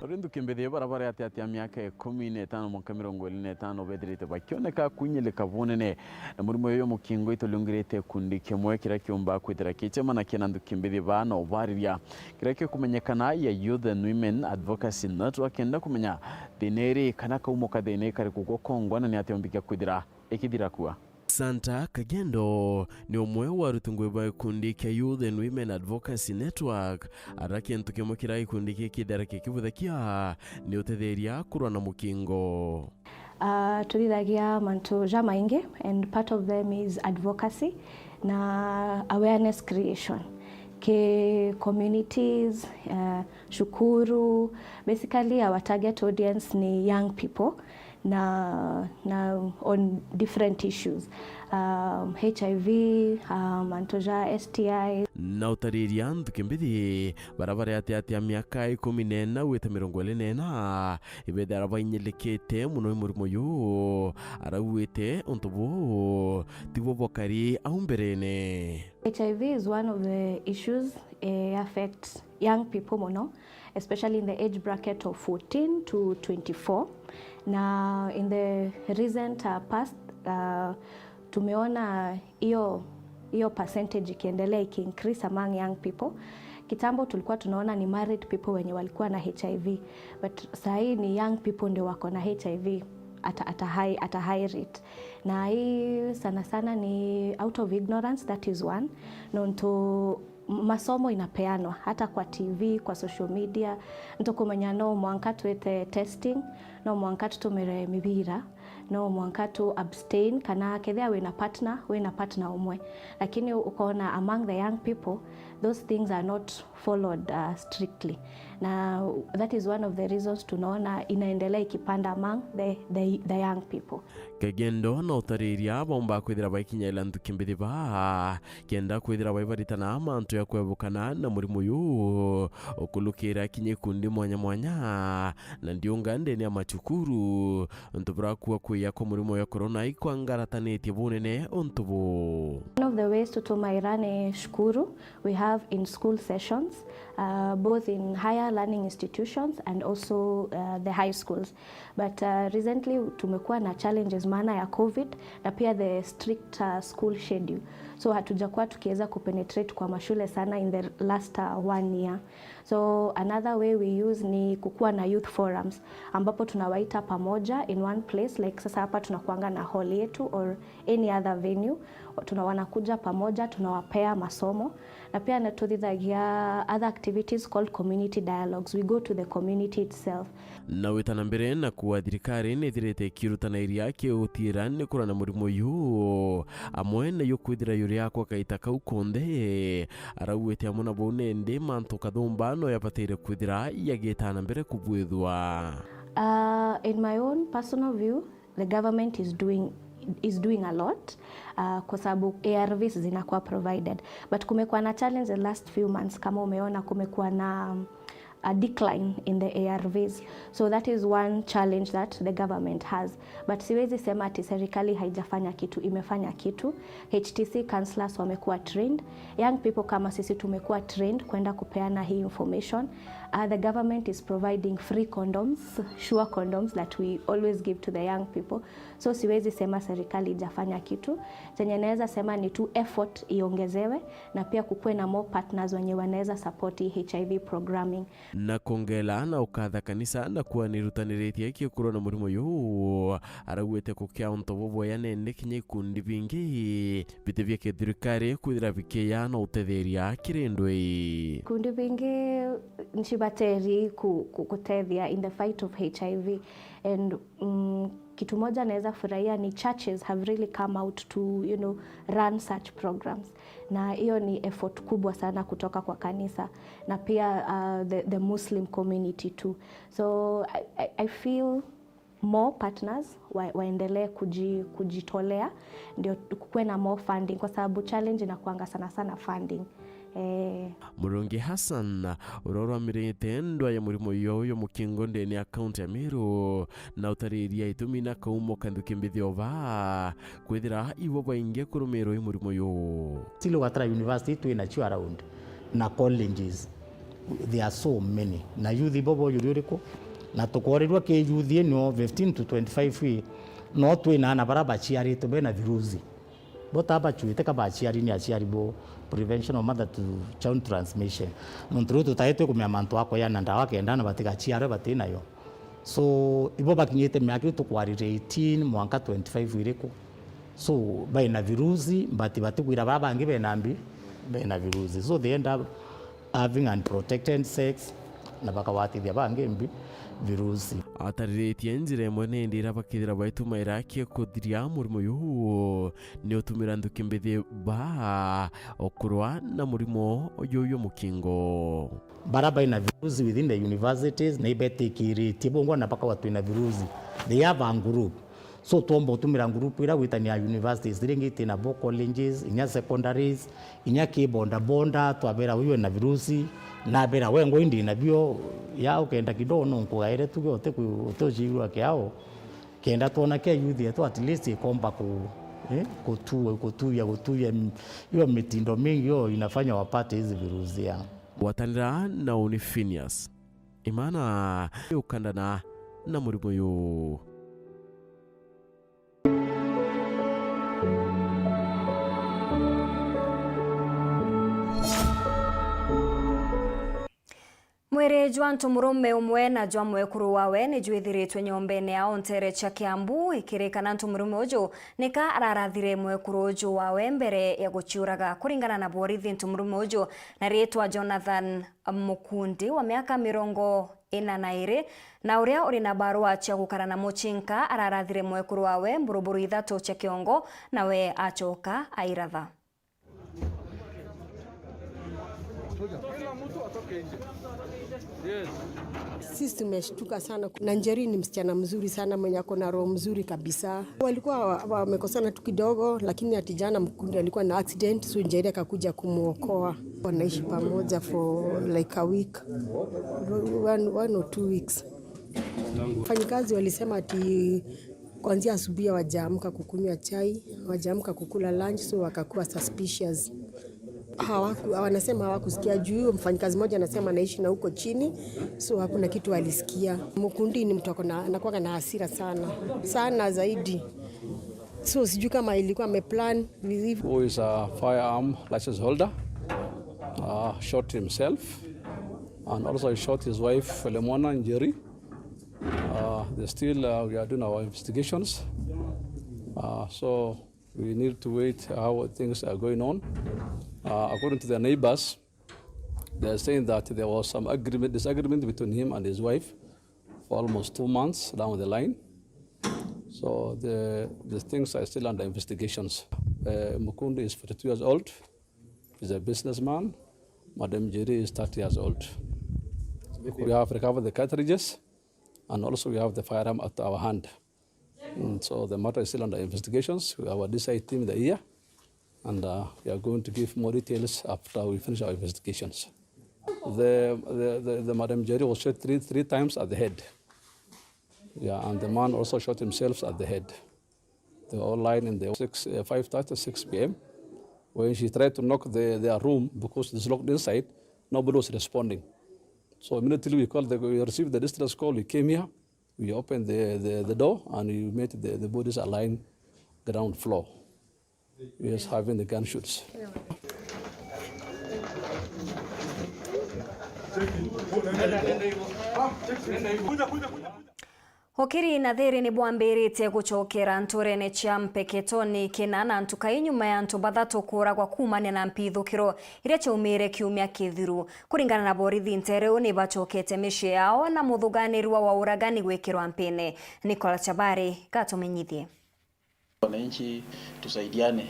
Uri nthuki mbithi, bara bari ati ati ya miaka ikumi na itano mwanka mirongo iri na itano bethirite bakioneka kunyilika bunene na murimo uyu mukingo. Ituriungirite gikundi kimwe kiria kiumba kwithira kichema na kina nthuki mbithi baa na ubariria kiria kikumenyekana ya Youth and Women Advocacy Network, kenda kumenya thina iri kana kaumo ka thina iri kariku gukongwa na ni atia umbikia kwithira ikithira kua. Santa Kagendo ni umwe wa aruti ngugi ba gikundi kia Youth and Women Advocacy Network, ara kintu kimwe kiria gikundi giki kithera gikibuthakia ni utetheria kurwa na mukingo. Ah, tuthithagia mantu jamaingi, and part of them is advocacy na awareness creation ki communities, eh, cukuru. Basically, our target audience ni young people na, na on different issues, um, H I V, um, mantu ja S T I. Na utariria nthuki mbithi, bara bari ati ati a miaka ikumi na ina gwita mirongo iri na ina, ibethira bainyirikite mono i murimo uyu, arauite untu buu tibo bwakari au mberene. H I V is one of the issues, eh, affect young people mono, especially in the age bracket of fourteen to twenty-four. Na in the recent, uh, past, uh, tumeona hiyo, hiyo percentage ikiendelea iki increase among young people. Kitambo tulikuwa tunaona ni married people wenye walikuwa na H I V, but sahii ni young people ndio wako na H I V at, at a high, at a high rate. Na hii sana sana ni out of ignorance, that is one. Nontu m-, masomo inapeanwa hata kwa T V, kwa social media. Ntukumenya no mwanka twite testing, no mwanka tutumire mibira, no mwanka tu abstain, kana kethia wina partner, wina partner umwe. Lakini ukona among the young people, those things are not followed, uh, strictly. Na that is one of the reasons tunaona inaendelea ikipanda among the, the, the young people. Kagendo na utariria baumba kwithira baikinyaira nthuki mbithi baa, kenda kwithira baibaritana mantu ya kwebukana na murimo uyu, ukulukira kinya ikundi mwanya mwanya, na ndiunga ndene ya macukuru, untu burakua kwia kwa murimo ya corona ikwangaratanitye bunene untu bu. One of the ways tutumaira ni cukuru. We have in school sessions, uh, both in higher learning institutions and also, uh, the high schools. But, uh, recently tumekuwa na challenges maana ya covid na pia the strict, uh, school schedule. So hatujakuwa tukiweza kupenetrate kwa mashule sana in the last, uh, one year. So another way we use ni kukuwa na youth forums, ambapo tunawaita pamoja in one place, like sasa hapa tunakuanga na hall yetu or any other venue, tuna-, wanakuja pamoja, tunawapea masomo, na pia na tuthithagia other activities called community dialogues. We go to the community itself. Na wita na mbere na kuuga thirikari ni ithirite ikirutanairia kiutira ni kurana murimo uyu, amwe na yo kwithira yuri akwa kaita kau konthe, arauite amwe na bau nende mantu kathumba no yabatire kwithira yagita na mbere kubwithwa. Uh, in my own personal view, the government is doing, is doing a lot, uh, kwa sababu A R Vs zinakuwa provided. But kumekuwa na challenge the last few months, kama umeona kumekuwa na, um, a decline in the A R Vs. So that is one challenge that the government has. But siwezi sema ati serikali haijafanya kitu, imefanya kitu. H T C counselors wamekuwa trained. Young people kama sisi tumekuwa trained kwenda kupeana hii information. Uh, the government is providing free condoms, sure condoms that we always give to the young people. So siwezi sema serikali ijafanya kitu. Chenye naweza sema ni tu effort iongezewe na pia kukuwe na more partners wenye wanaweza support hii H I V programming. Na kongela na ukatha kanisa na kuwa nirutaniritie kiukurwa na murimo uyu, arauite kukia untu bubwea nene kinya ikundi bingi biti bia kithirikari kwithira bikiya na utetheria kiri ndwi. Ikundi bingi ncibateri ku-, ku-, kutethia in the fight of H I V. And, mm, kitu moja naweza furahia ni churches have really come out to, you know, run such programs. Na hiyo ni effort kubwa sana kutoka kwa kanisa. Na pia, uh, the, the Muslim community too. So I, I, I feel more partners wa-, waendelee kuji-, kujitolea, ndio kukuwe na more funding, kwa sababu challenge inakuanga sana sana funding. Eh. Murungi Hassan, uria urwamirite ndwa ya murimo uyu mukingo ndene ya kaunti ya Meru, na utariria itumi na kaumo ka nthuki mbithi o baa, kwithira ibo baingi kurumirwa i murimo uyu. Still Gatara University twina cio around na colleges. There are so many. Na youth ibo boyuri uriku? Na tukorirwa ki youth ino fifteen to twenty-five wi, no twina ana bara baciaritwe bena virusi. Bo ta bacuite ka baciari ni aciari bo prevention of mother to child transmission. Nontu riu tutaitwe kumenya mantu a kuyana ndawa kenda na batigaciarwe batinayo. So, ibo bakinyite miaka iu tukwarire eighteen mwanka twenty-five iriku? So, baina virusi, but batikwira baa bangi bena mbi, bena virusi. So, they end up having unprotected sex, na bakawatithia bangi mbi, virusi. Atariritie njira imwe ni indi iria bakithira baitumaira kia kuthiria murimo juu ni utumira nthuki mbithi baa ukurwa na murimo juju mukingo. Bara baina virusi within the universities, na ibetikiritie bongwa na bakawa twina virusi. They have a group. So, twomba utumira group ira gwitania universities iria ingi itina bo colleges, inya secondaries, inya ki boda boda, twabera uyu ena virusi, nabera we ngoi ndi nabio, ya ukenda kidogo no nkugaire tuge uti ku-, uti uciirua kiao. Kenda twona kia youth yetu at least ikomba ku-, eh, kutu-, kutuya, kutuya m-, hiyo mitindo mingi hiyo inafanya wapate hizi virusi ya. Gwatanira na uni Phineas. Imana ukandana na murimo uyu. Mwiri jwa ntumurume umwe na jwa mwekuru wawe ni jwithiritwe nyombene yao ntere cia Kiambu, ikirikana ntumurume uju nika ararathire mwekuru uju wawe mbere ya guciuraga. Kuringana na borithi, ntumurume uju na ritwa Jonathan Mukundi wa miaka mirongo ina na iri, na uria uri na barua cia gukara na mucinka, ararathire mwekuru wawe mburuburu ithatu cia kiongo, nawe acoka airatha. Sisi tumeshtuka sana. Na Njeri ni msichana mzuri sana, mwenye ako na roho mzuri kabisa. Walikuwa wa-, wamekosana tu kidogo, lakini ati jana Mkundi alikuwa na accident, so Njeri akakuja kumuokoa. Wanaishi pamoja for like a week, one, one or two weeks. Wafanyikazi walisema ati kuanzia asubuhi hawajaamka kukunywa chai, hawajaamka kukula lunch, so wakakuwa suspicious. Hawaku-, wanasema hawakusikia juu huyo mfanyikazi mmoja anasema anaishi na huko chini, so hakuna kitu alisikia. Mukundi ni mtu ako na, anakuwaga na hasira sana, sana zaidi. So sijui kama ilikuwa ameplan vilivyo. Who is a firearm license holder, uh, shot himself and also shot his wife, Filemona Njeri. Uh, they still, uh, we are doing our investigations. Uh, so we need to wait how things are going on. Uh, according to the neighbors, they are saying that there was some agreement, disagreement between him and his wife for almost two months down the line. So the, the things are still under investigations. Uh, Mukundi is forty-two years old. He's a businessman. Madam Njeri is thirty years old. We have recovered the cartridges, and also we have the firearm at our hand. Mm, so the matter is still under investigations. We have our D C I team there, and, uh, we are going to give more details after we finish our investigations. The, the, the, the Madam Njeri was shot three, three times at the head. Yeah, and the man also shot himself at the head. They were all lying in the six, uh, five thirty, six p m. When she tried to knock the, their room because it's locked inside, nobody was responding. So immediately we called the, we received the distress call, we came here, we opened the, the, the door, and we met the, the bodies are lying ground floor. Yes, having the gunshoots. Ukiri na thiri ni bwambiritie gucokera nturene cia Mpeketoni kina na ntukai nyuma ya antu bathatu kuuragwa kuumania na mpithukiro iria ciaumire kiumia kithiru. Kuringana na borithi, ntere uu ni bacokete micii yao na muthuganirua wa uragani gwikirwa mpine. Nicola Chabari gatumenyithie. Wananchi tusaidiane.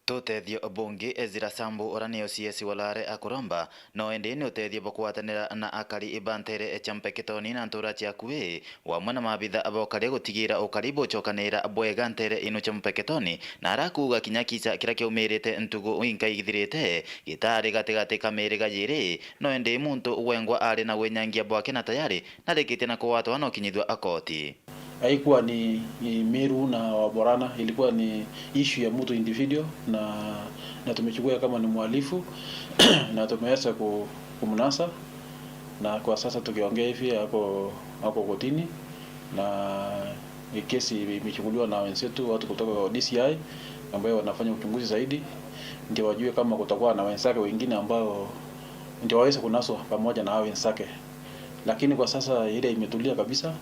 Tutethio bungi Ezra Sambu, uria ni O C S wa Lare akuromba, no indi ni utethio bwa kugwatanira na akari ba ntere cia Mpeketoni na ntura cia akui, wamwe na maabitha ba ukari gutigira ukari bucokanira bwega ntere ino cia Mpeketoni, na arakuuga kinya kisa kiria kiaumirite ntugu inka ithirite gitari gatigati ka miriga yiri, no indi muntu wengwa ari na winyangia bwake na tayari narikitie na kugwatwa na ukinyithua akoti. Haikuwa ni, ni Meru na Waborana, ilikuwa ni issue ya mtu individual, na, na tumechukua kama ni mhalifu na tumeweza ku-, kumnasa, na kwa sasa tukiongea hivi ako, ako kotini, na kesi imechukuliwa na wenzetu, watu kutoka D C I ambayo wanafanya uchunguzi zaidi, ndio wajue kama kutakuwa na wenzake wengine ambao, ndio waweze kunaswa pamoja na hao wenzake, lakini kwa sasa ile imetulia kabisa.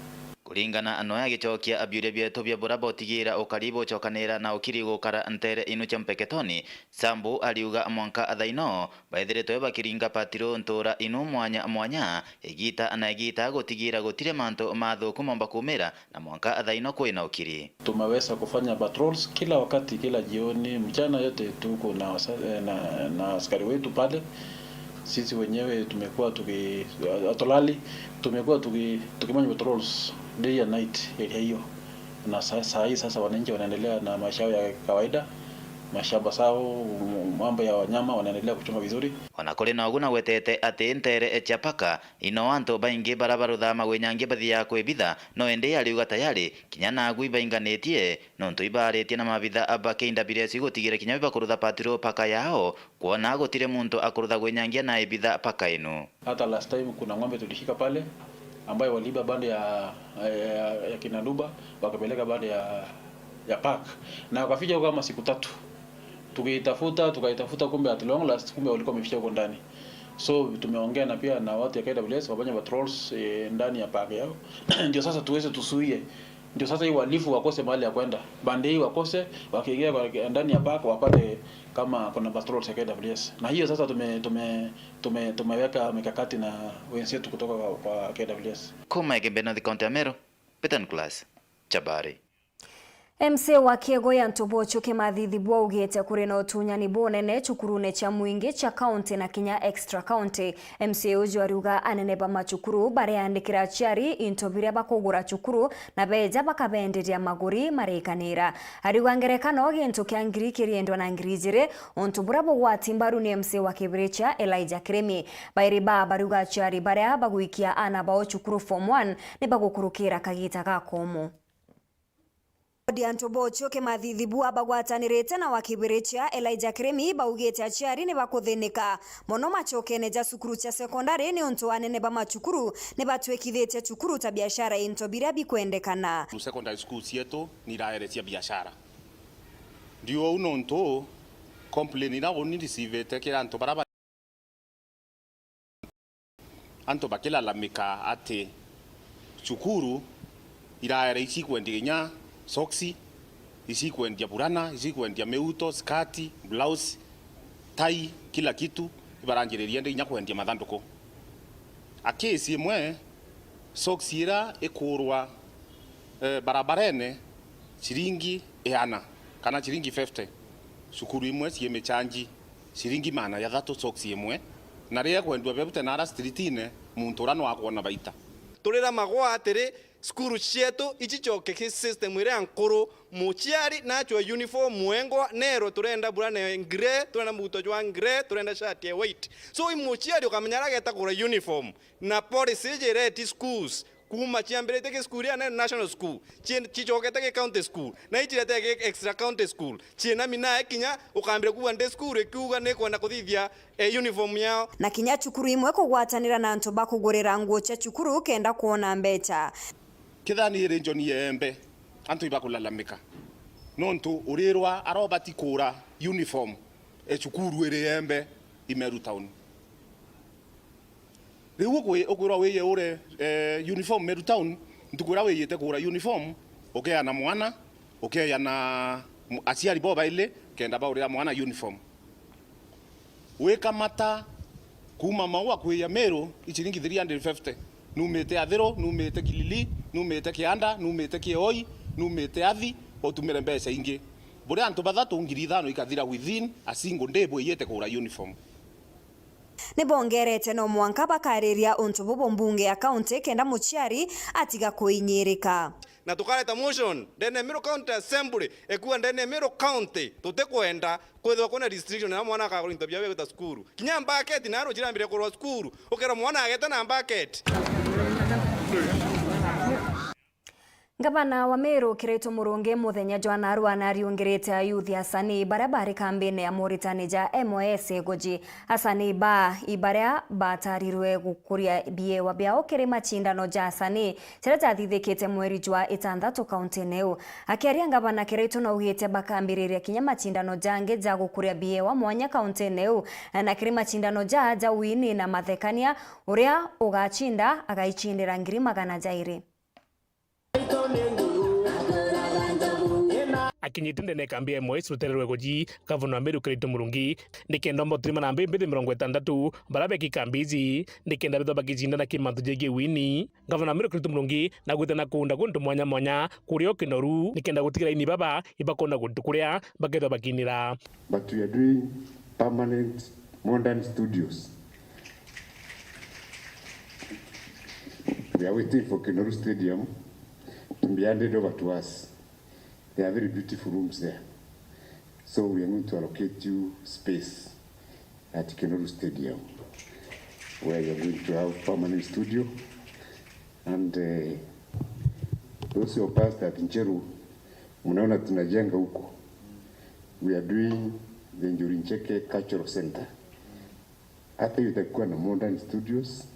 Kuringana noe agicokia biuria bietu bia buria botigira ukari bucokanira na ukiri gukara ntere inu cia Mpeketoni, Sambu ariuga mwanka thaino baithiritwe bakiringa patiro ntura inu mwanya mwanya, igita na igita gutigira gutiri mantu mathuku momba kumira, na mwanka thaino kwina ukiri. Tumeweza kufanya patrols kila wakati, kila jioni, mchana yote tuko na wasa-, eh, na, na askari wetu pale. Sisi wenyewe tumekuwa tuki-, hatulali, tumekuwa tuki-, tukifanya patrols day and night area hiyo. Na sa-, saa hii sasa wananchi wanaendelea na maisha yao ya kawaida, mashamba zao, mambo ya wanyama wanaendelea kuchunga vizuri. Ona kuri na ugu, nagwetete ati ntere cia Paka ino antu baingi bara baruthaa magwinyangia bathiaga kwibitha, no indi ariuga tayari kinya nagu ibainganitie, nontu ibaaritie na mabitha ba K W S gutigira kinya bibakurutha patiro Paka yao, kwona gutiri muntu akurutha gwinyangia na ibitha Paka inu. Hata last time kuna ng'ombe tulishika pale, ambayo waliiba baada ya, ya, ya kina Luba, wakapeleka baada ya, ya park. Na wakaficha huko kama siku tatu. Tukiitafuta, tukaitafuta, kumbe at long last, kumbe walikuwa wameficha huko ndani. So, tumeongea na pia na watu ya K W S wafanye patrols, eh, ndani ya park yao. Ndio sasa tuweze tusuie. Ndio sasa hii wahalifu wakose mahali ya kwenda. Bande hii wakose, wakiingia kwa, ndani ya park, wapate kama kuna patrols ya K W S. Na hiyo sasa tume-, tume-, tume-, tumeweka mikakati na wenzetu kutoka kwa, kwa K W S. Kuma Igembe North, County ya Meru, Peter Nicholas Chabari. M C A wa Kiego ya Ntobocho Kimathi Thibu augite kuri na utunyani bunene cukurune cia mwingi cia county na kinya extra county. M C A uju ariuga anene ba macukuru bareandikira aciari into biria bakugura cukuru na beeja bakabenderia maguri marikanira. Ariuga ngerekano gintu kia ngiri kiriendwa na ngiri ijiri, untu buria bugwati mbaru ni M C A wa Kibirichia Elijah Kirimi. Bairi baa bariuga aciari baria bagwikia aana bao cukuru form one ni bagukurukira kagita gakomu. Bodi ya Ntobocho Kimathi Thibu abagwatanirite na wa Kibirichia Elijah Kirimi baugite aciari ni bakuthinika mono macokene ja cukuru cia sekondari niuntu anene ba macukuru ni batwikithitie cukuru ta biashara into biria bikwendekana. Secondary school cietu ni iraere cia biashara. Ndiu uu nontu complain iria uni ndicivite kiri antu baria ba-, antu bakilalamika ati cukuru iraere ici ikwendia kinya soksi, ici ikwendia burana, ici ikwendia miuto, skati, blouse, tai, kila kitu, ibaranjiriria ndi kinya kwendia mathanduku. A case imwe, soksi ira ikurwa, eh, barabarene, ciringi iana kana ciringi fifty. Cukuru imwe ciimichanji ciringi maana jathatu soksi imwe, na riria ikwendua bebute nara streetine, muntu uria no akwona baita. Turiramagwa atiri, cukuru cietu icicoke ki system iria nkuru, muciari nachwe uniform mwengwa, nerwe turenda burana ya grey, turenda muguto jwa grey, turenda shirt ya white. So, i muciari ukamenya aria ageta kugura uniform, na policy iji ireti schools, kuuma ciambiritie ki school iria nene national school, ci-, cicokete ki county school, na icirete ki extra county school, ciina minae kinya ukambire kuuga ndi school ikiuga ni kwenda kuthithia, eh, uniform yao. Na kinya cukuru imwe kugwatanira na antu ba kugurira nguo cia cukuru kenda kwona mbecha. Kethira ni region ya Embe, antu ibakulalamika. Nontu urirwa arobati kura uniform e cukuru iri Embe, i Meru Town. Riu ukwi-, ukwirwa wiye ure, eh, uniform Meru Town, ntuku iria wiyite kugura uniform, ukeana mwana, ukeana m-, aciari bo baili, kenda baurira mwana uniform. Wikamata kuuma Maua kwija Meru, i ciringi three hundred fifty. Numite Athiru, numite Kilili, numite Kianda, numite Kioi, numite Athi, utumire mbeca ingi. Buri antu bathatu, ngiri ithano ikathira within a single day bwiyite kugura uniform. Ni bongerete no mwanka bakariria untu bubu mbunge ya county kenda muciari atiga kuinyirika. Na tukareta motion ndene ya Meru County Assembly, ekuuga ndene ya Meru County tutikwenda kwithirwa kwina restriction ya mwana akagura into biawe gwita cukuru. Kinya mbaketi nayo nucirambire kurwa cukuru, ukera mwana agete na mbaketi. Ngavana wa Meru Kiraitu Murungi muthenya jwa narua nariungirite ayuthi asanii baria bari kambine ya moritani ja M O S Igoji. Asanii baa i baria batarirwe gukuria biewa biao kiri macindano ja asanii jaria jathithikite mweri jwa itanthatu kauntine iu. Akiaria, ngavana Kiraitu naugite bakambiriria kinya macindano jangi ja gukuria biewa mwanya kauntine iu, na kiri macindano ja ja wini na mathekania, uria ugacinda agaicindira ngiri magana jairi. Akinyite ndene ya kambi ya M O S rutere rwa Igoji, Gavana wa Meru Kiraitu Murungi, nikenda omba uturima na mbi mbithi mirongo itantatu baria beki kambi iji, nikenda bethwa bakicindana ki mantu jegii wini. Gavana wa Meru Kiraitu Murungi nagwite na kuunda guntu mwanya mwanya kuria o Kinoru, nikenda gutigira ini baba ibakona guntu kuria bakethwa bakinira. But we are doing permanent modern studios. We are waiting for Kinoru Stadium to be handed over to us. There are very beautiful rooms there. So we are going to allocate you space at Kinoru Stadium, where you are going to have permanent studio. And, eh, those who passed at Njeru, mnaona tunajenga huko. We are doing the Njuri Ncheke Cultural Center. Hata hiyo itakuwa na modern studios.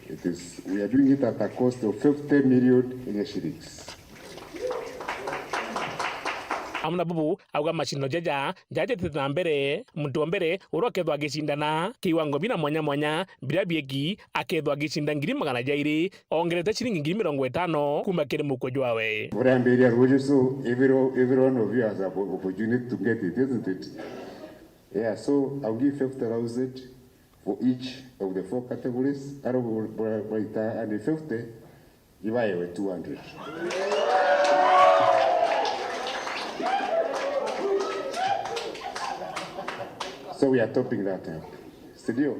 It is, we are doing it at a cost of fifty million Kenya shillings. Amwe na bubu auga macindano jaja jajitite na mbere, muntu wa mbere uria ukethwa agicindana kiwango bina mwanya mwanya biria bieki akethwa agicinda ngiri magana jairi, ongerete ciringi ngiri mirongo itano kuma kiri mukwe jwawe. Urambiriria ruju, so every, every one of you has an opportunity to get it, isn't it? Yeah, so I'll give fifty thousand for each of the four categories. Aro bura, bura, bura ita and fifty, ibaewe two hundred. So we are topping that up. Si ndio?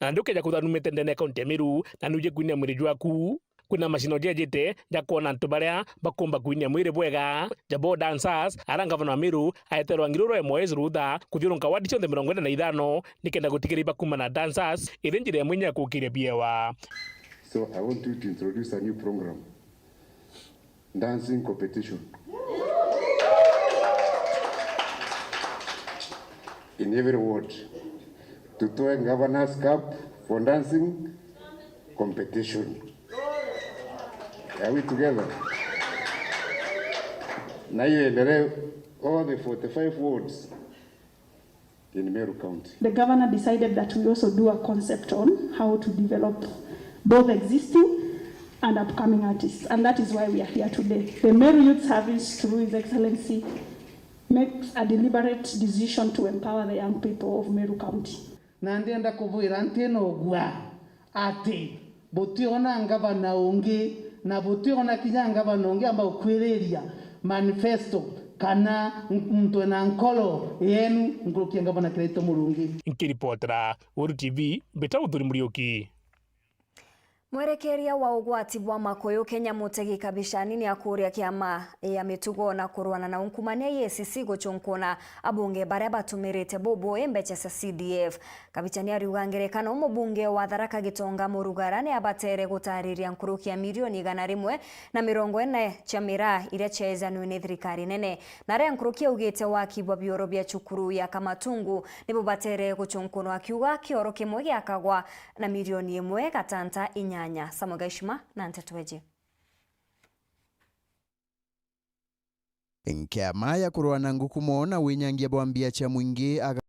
Na ndukeja kuthanumite ndene ya kaunti ya Meru, na nuje kwinia mwiri jwaku. Kwina macindano jejite ja kwona antu baria bakumba kwinia mwiri bwega, ja ball dancers, ara ngavana wa Meru aeterwa ngiri rwa M O S rutha kuthiurunka wadi cionthe mirongo ina na ithano, nikenda gutigira ibakuma na dancers, ithi njira imwe inya ya kukiria biewa. So I want you to introduce a new program. Dancing competition. In every ward. Tutoe Governor's Cup for dancing competition. Are we together? Na hiyo endelee all the forty-five wards in Meru County. The governor decided that we also do a concept on how to develop both existing and upcoming artists, and that is why we are here today. The Meru Youth Service, through His Excellency, makes a deliberate decision to empower the young people of Meru County. Na ndienda kubwira nti na ugua ati butiona ngavana ungi, na butiona kinya ngavana ungi amba gukwiriria manifesto kana muntu ena nkoro yenu nkuruki ya ngavana Kiraitu Murungi. Nkiripotera Weru T V, mbita Uthuri Muriuki. Mwerekeria wa ugwati bwa makuyu Kenya Mutegi Kabishani ni akuria kiama ya mitugo na kurwana na ungumania E A C C gucunkuna abunge baria batumirite bubui mbecha cia C D F. Kabichani ariuga ngerekano, mubunge wa Tharaka Gitonga Murugara ni abatere gutariria nkuruki ya milioni igana rimwe na mirongo ina cia miraa iria ciaejanwe ni thirikari nene. Na aria nkuruki augite waki bwa bioro bia cukuru ya Kamatungu ni bubatere gucunkunwa, akiuga kioro kimwe giakagwa na milioni imwe gatanta inyanya. Samuel Gaishima na nteto eji. Nkiama ya kurwana ngukumo na winyangia bwa mbia cia mwingi aga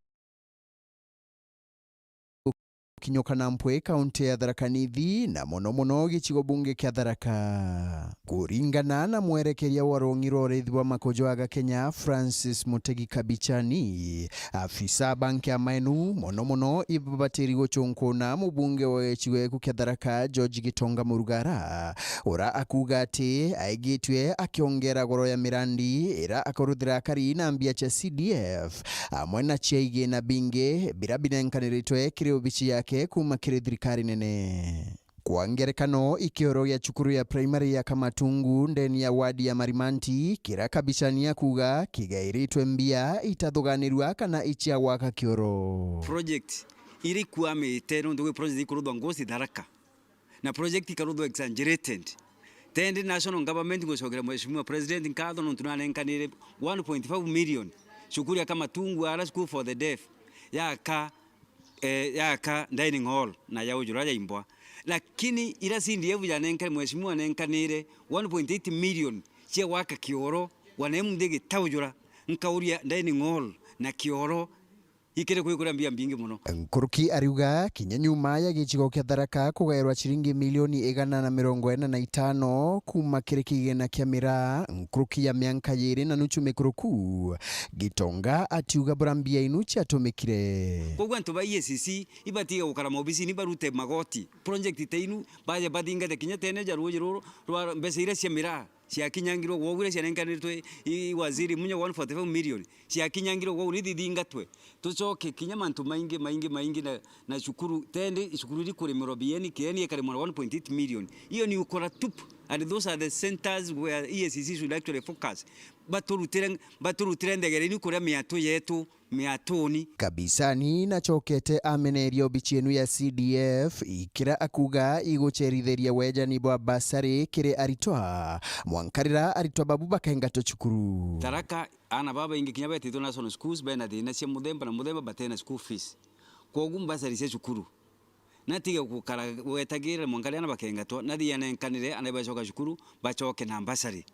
kinyuka na mpwi kaunti ya Tharaka Nithi, na mono mono gicigo bunge kia Tharaka. Kuringana na mwerekeria wa rung'i rwa urithi bwa makuju aga Kenya, Francis Mutegi Kabichani, afisa ba nkiama enu mono mono ibabatiri gucunkuna mubunge wa gicigo gieku kia Tharaka, George Gitonga Murugara, ura akuuga ati aigitue akiongera goro ya mirandi ira akaruthira akari na mbia cia C D F, amwe na cia igina bingi bira binenkaniritwe kiri obici yake kuuma kiri thirikari nene. Kwa ngerekano, ikioro gia cukuru ya primary ya Kamatungu ndeni ya wadi ya Marimanti, kira Kabichani akuuga kigairitwe mbia itathuganirua kana icia gwaka kioro. Project iri ikwamite nontu gwi project ikuruthwa ngosi Tharaka. Na project ikaruthwa exaggerated. Tendi national government, ngucokera Mheshimiwa President nkatho nontu nanenkanire one point five million cukuru ya Kamatungu ara school for the deaf yaka, eh, yaka dining hall na yaujura yaimbwa. Lakini ira C D F yanenkane, Mheshimiwa anenkanire one point eight million cia gwaka kioro, wana imunthi gitaujura, nkauria dining hall na kioro ikiri kwikuria mbia mbingi mono. Nkuruki ariuga kinya nyuma ya gicigo kia Tharaka kugairwa ciringi milioni igana na mirongo ina na itano kuuma kiri kigina kia miraa, nkuruki ya mianka yiri na nuchu mikuruku, Gitonga atiuga bura mbia inu ciatumikire. Koguo antu ba E A C C ibatige gukara maobisini barute magoti. Project ta inu baje bathingate kinya tene ja ruuji ruru rwa mbeca iria cia miraa ciakinyangirwe gwou, iria cianenkanirtwe i waziri Munya one forty-five million, ciakinyangirwe gwou ni thithingatwe, tucoke kinya mantu maingi maingi maingi na, na cukuru, tende cukuru iri kurimirwa B N K N ikarimwa na one point eight million. Iyo ni ukora tupu, and those are the centers where E A C C should actually focus. Baturutire, baturutire nthegere inu kuria miatu yetu miatuni. Kabisani nacokete ameneria obici enu ya C D F ikira akuga igucerithiria wejani bwa basari kiri aritwa, mwanka rira aritwa babu bakaingatwa cukuru. Tharaka, aana babaingi kinya betitwe national schools bena thina cia muthemba na muthemba, batena school fees. Kwogu mbasari cia cukuru natige gukara gwetagirira mwanka riria aana bakengatwa, nathi anenkanire, aana bacoka cukuru, bacoke na mbasari.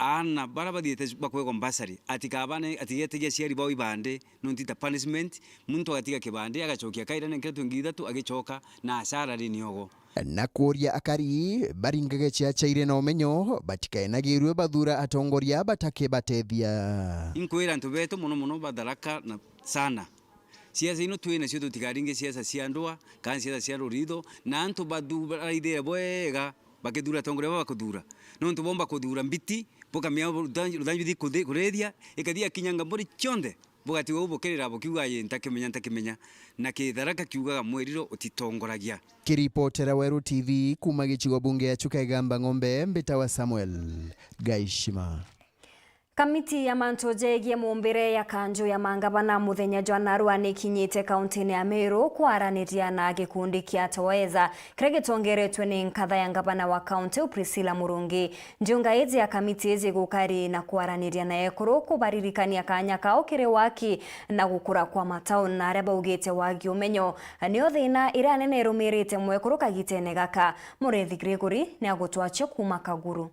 Aana bara bathiite bakwegwa mbasari, atikabane, atigetagia aciari bao ibandi, nontu ita punishment, muntu agatiga kibandi, agacokia kaira nenketwe ngiri ithatu, agicoka na acara ri niogo. Na kuuria akari baringage ciacaire na umenyo, batikaenagirue bathuura atongoria batakibatethia. Inkwira antu betu mono mono ba Tharaka na sana, siasa ino twi nacio tutikaringe siasa cia ndwaa kana siasa cia ruritho, na antu bathu-, baraithire bwega bakithuura atongoria baba bakuthuura. Nontu bomba kuthuura mbiti, bukamia ruthanju, ruthanju thi kuthi-, kurithia, ikathi yakinyanga mburi cionthe, bugatigwa u bukirira bukiuga, "Ayi, ntakimenya, ntakimenya." Na Kitharaka kiugaga, "Mwiriro utitongoragia." Kiripotera Weru T V kuuma gicigo bunge ya Chuka Igamba Ng'ombe, mbitawa Samuel Gaishima. Kamiti ya mantu jegie mumbire ya kanju ya mangavana muthenya jwa narua nikinyite kauntini ya Meru kwaraniria na gikundi kia Toeza kiria gitongeretwe ni nkatha ya ngavana wa kaunti iu Priscilla Murungi. Ndiunga iji ya kamiti iji gukari na kwaraniria na ekuru kubaririkania kanya kao kiri waki na gukura kwa matauni na aria baugite wagi umenyo nio thina iria nene irumirite mwekuru kagitene gaka. Murethi Gregory ni agutwachia kuuma Kaguru.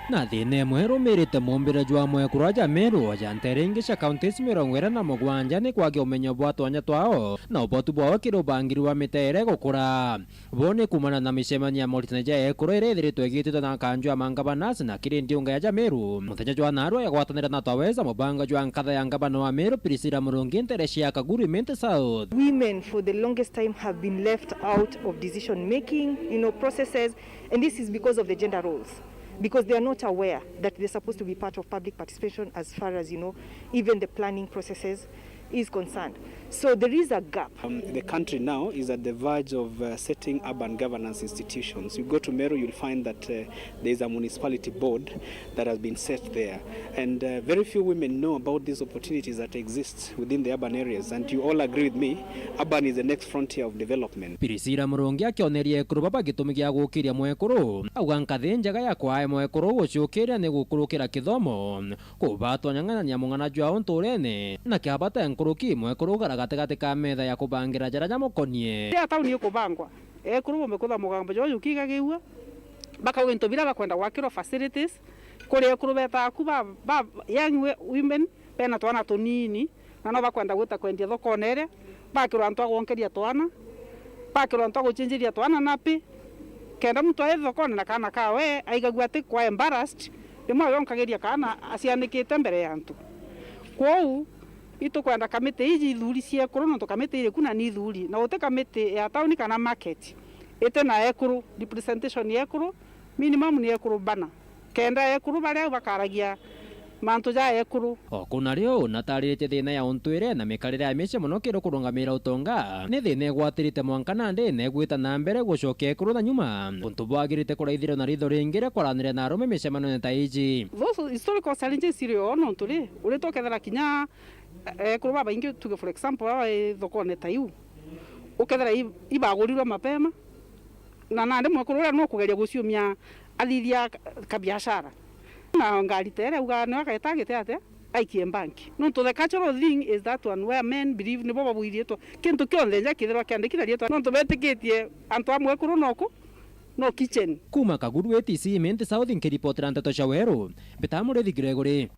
Na thina imwe irumirite mumbire jwa mwekuru aja Meru aja ntere ingi cia counties mirongo iri na mugwanja ni kwagia umenyo bwa twanya twao na ubotu bwao kiri ubangiri bwa mitaire gukura. Bo ni kumana na micemanio ya moritani ja ekuru iria ithiritwe igititwe na kanju ya mangavanas na kiri ndiunga ya ja Meru. Muthenya jwa narua yagwatanira na Twaweza mubanga jwa nkatha ya ngavana wa Meru Priscilla Murungi ntere cia Kaguru Imenti South. Women for the longest time have been left out of decision making, you know, processes. And this is because of the gender roles, because they are not aware that they're supposed to be part of public participation as far as, you know, even the planning processes is concerned. So there is a gap. Um, the country now is at the verge of uh, setting urban governance institutions. You go to Meru, you'll find that uh, there is a municipality board that has been set there. And uh, very few women know about these opportunities that exist within the urban areas. And you all agree with me, urban is the next frontier of development. Priscilla Murungi akioneria ekuru baba gitumi gia gukiria mwekuru, auga nkathi njega ya kwae mwekuru gucukiria ni gukurukira kithomo, kubatwa nyang'anania mung'ana jwao nturene, na kia bata nkuruki mwekuru gukara gatigati ka metha ya kubangira jaria jamukonie. Riria tauni ikubangwa, ekuru bombe kutha mugambo jwao jukigagiua, bakauga into biria bakwenda gwakirwa facilities, kuri ekuru beta aku ba, ba young women, bena twana tunini, na no bakwenda gwita kwendia thokone iria, bakirwa antu a gwonkeria twana, bakirwa antu a gucinjiria twana napi, kenda muntu ai thokone na kaana kawe aigagua ati kwa embarrassed, rimwe agonkagiria kaana acianikite mbere ya antu. Kwou, itukwenda kamiti iji ithuri cia ekuru, nontu kamiti iri ku na ni ithuri, na guti kamiti ya tauni kana market iti na ekuru, representation ya ekuru, minimum ni ekuru bana. Kenda ekuru baria au bakaragia mantu ja ekuru. O kuna rio, natariritie thina ya untu iria na mikarire ya mici mono kiri kurungamira utonga, ni thina igwatirite mwanka nandi na igwita na mbere gucokia ekuru na nyuma. Untu bwagirite kuraithirwa na ritho ringi ria kwaranira na arume micemanone ta iji. Those historical challenges iri o nontu ri, uritwa ukethira kinya, eh, ekuru babaingi, tuge for example, baba i thokone ta iu, ukethira i-, ibagurirwe mapema, na nandi mwekuru uria no kugeria guciumia athithia ka-, kabiashara. Na ngari ta iria auga nio ageta agite atia, aikie bank. Nontu the cultural thing is that one where men believe nibo babuithietwe. Kintu kionthe nja kithirwa kiandiki na rietwa. Nontu betikitie antu a mwekuru noku, no kitchen. Kuma Kaguru A T C Imenti South nkiripotera nteto cia Weru, mbita Murithi Gregory.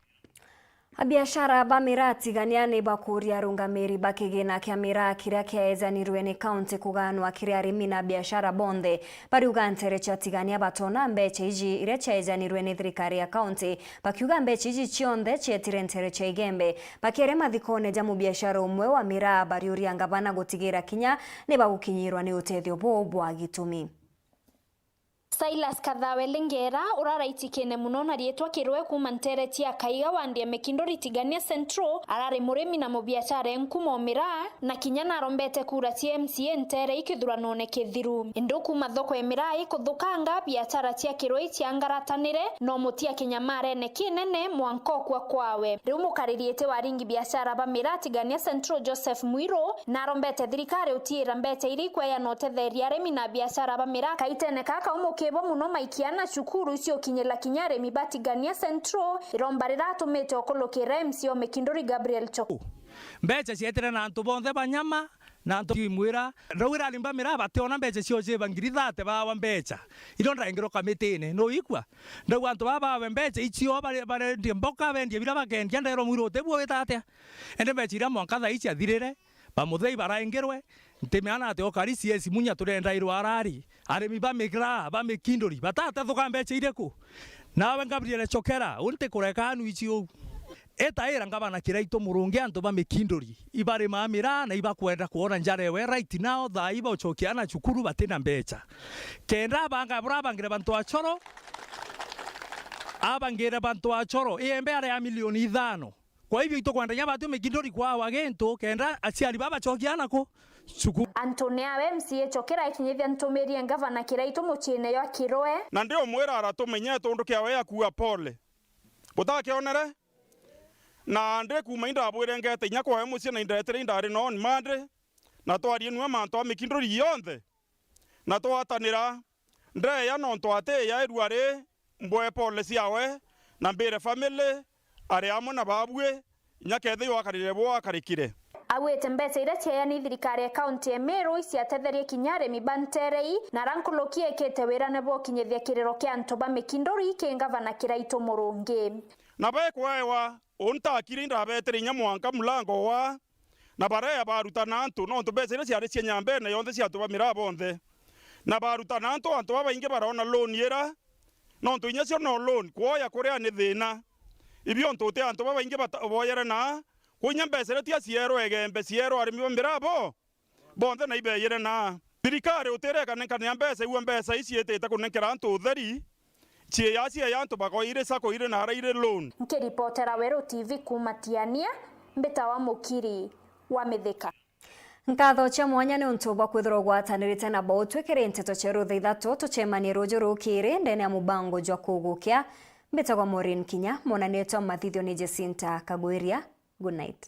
Abiashara ba miraa Tigania ni bakuria arungamiri ba kigina kia miraa kiria kiaejanirwe ni kaunti kugaanwa kiri arimi na biashara bonthe. Bariuga nteere cia Tigania batoona mbecha iji iria ciaejanirwe ni thirikari ya kaunti, bakiuga mbecha iji cionthe cietire nteere cia Igembe. Bakieria mathikone ja mubiashara umwe wa miraa, bariuria ngavana gutigira kinya ni bagukinyirwa ni utethio buu bwa gitumi. Silas Kathawe Lingera, uraraitikene muno na riitwa Kirwe kuuma nteere cia Kaiga wa Ndia Mikinduri Tigania Central, arari murimi na mubiashara e nkuma o miraa, na kinya narombete kura cia M C A nteere ii kithuranone kithiru. Indi kuuma thoko e miraa ikuthukanga, biashara cia Kirwe iciangaratanire, no mutia kinyamarene kinene mwanka ukua kwawe. Riu mukariri iti wa aringi biashara ba miraa Tigania Central, Joseph Mwiru, narombete thirikari utiira mbecha iria ikweya na utetheria arimi na biashara ba miraa. Kaitene kaka umukibo muno maikia na cukuru iciukinyira kinya arimi ba Tigania Central, iromba riratumite ukulukira M C A o Mikinduri Gabriel Chok. Mbecha cietire na antu bonthe banyama, na antu imwira, ndaugira arimi ba miraa bationa mbecha cio ciiba ngiri thate bawa mbecha. Irio ndaingirwa kamitine, nuikua? Ndauga antu baba bawe mbecha icio, bare-, barendia mboka, bendia bira bakendia, nderwa Mwiru utibuo wita atia? Indi mbecha iria mwanka thaa ici athirire, bamuthei baraingirwe, ntimeana ati okari C S Munya turendairwa arari. Arimi ba miraa, ba Mikinduri, batatetheka mbecha iriku? Nawe Gabriel Chokera, unti kureka anu ici uu. Itaira ngavana Kiraitu Murungi antu ba Mikinduri, ibarimaa miraa na ibakwenda kwona njara ewe right now, thaa iba ucokia ana cukuru batina mbecha. Kenda abanga bura abangire bantu a coro, abangire bantu a coro, iembe aria milioni ithano. Kwa hivyo, itukwenda inya batu Mikinduri kwawa gintu, kenda aciari baba bacokia ana ku cukuru. Antu ni awe M C A Chokera aikinyithia ntumiri e ngavana Kiraitu muciine jwa Kirwe. Na ndi umwira aratume inya tundu kiawe akua pole. Butakionere? Na ndi kuuma indabwire ngete inya kwawe mucii na indetire indari no ni mandi, na twarie nua mantu a Mikinduri yonthe, na twatanira. Ndeya nontu atiya irua ri mbwe pole ciawe, na mbire family ari amwe na babui, inya kethirwa akarire bo akarikire. Auite mbeca iria cieya ni thirikari ya kaunti ya Meru iciatetherie kinya arimi ba ntere ii, na ara nkuruki ekite wira ni bwa ukinyithia kiriro kia antu ba Mikinduri ki ngavana Kiraitu Murungi. Na baikwaewa untakire indabetere inya mwanka mulango wa na bareya barutana antu, nontu mbeca iria ciari cia nyambene yonthe cia antu ba miraa bonthe. Na barutana antu, antu babaingi barona loan ira, nontu inya cio no loan, kwoya kuria ni thina. Ibio ntu uti antu babaingi bata-, boyere na, kwinya mbeca iria tia cierwa Igembe, cierwa arimi ba miraa bo, bonthe na ibeyire na. Thirikari utirekanenkanira mbeca, igua mbeca ici itite kunenkera antu utheri, Ciea, ciea antu bakoire sacco ire na ara ire loan. Nkiripotera Weru T V kuuma Tiania, mbitawa Mukiri wa Mithika. Nkatho cia mwanya ni untu bwa kwithirwa ugwatanirite na bo. Twikire nteto cia rutha ithatu, tucemanie ruju rukiri ndene ya mubango jwa kugukia. Mbitagwa Maureen Kinya, mwonanetwa mathithio ni Jacinta Kagwiria. Good night.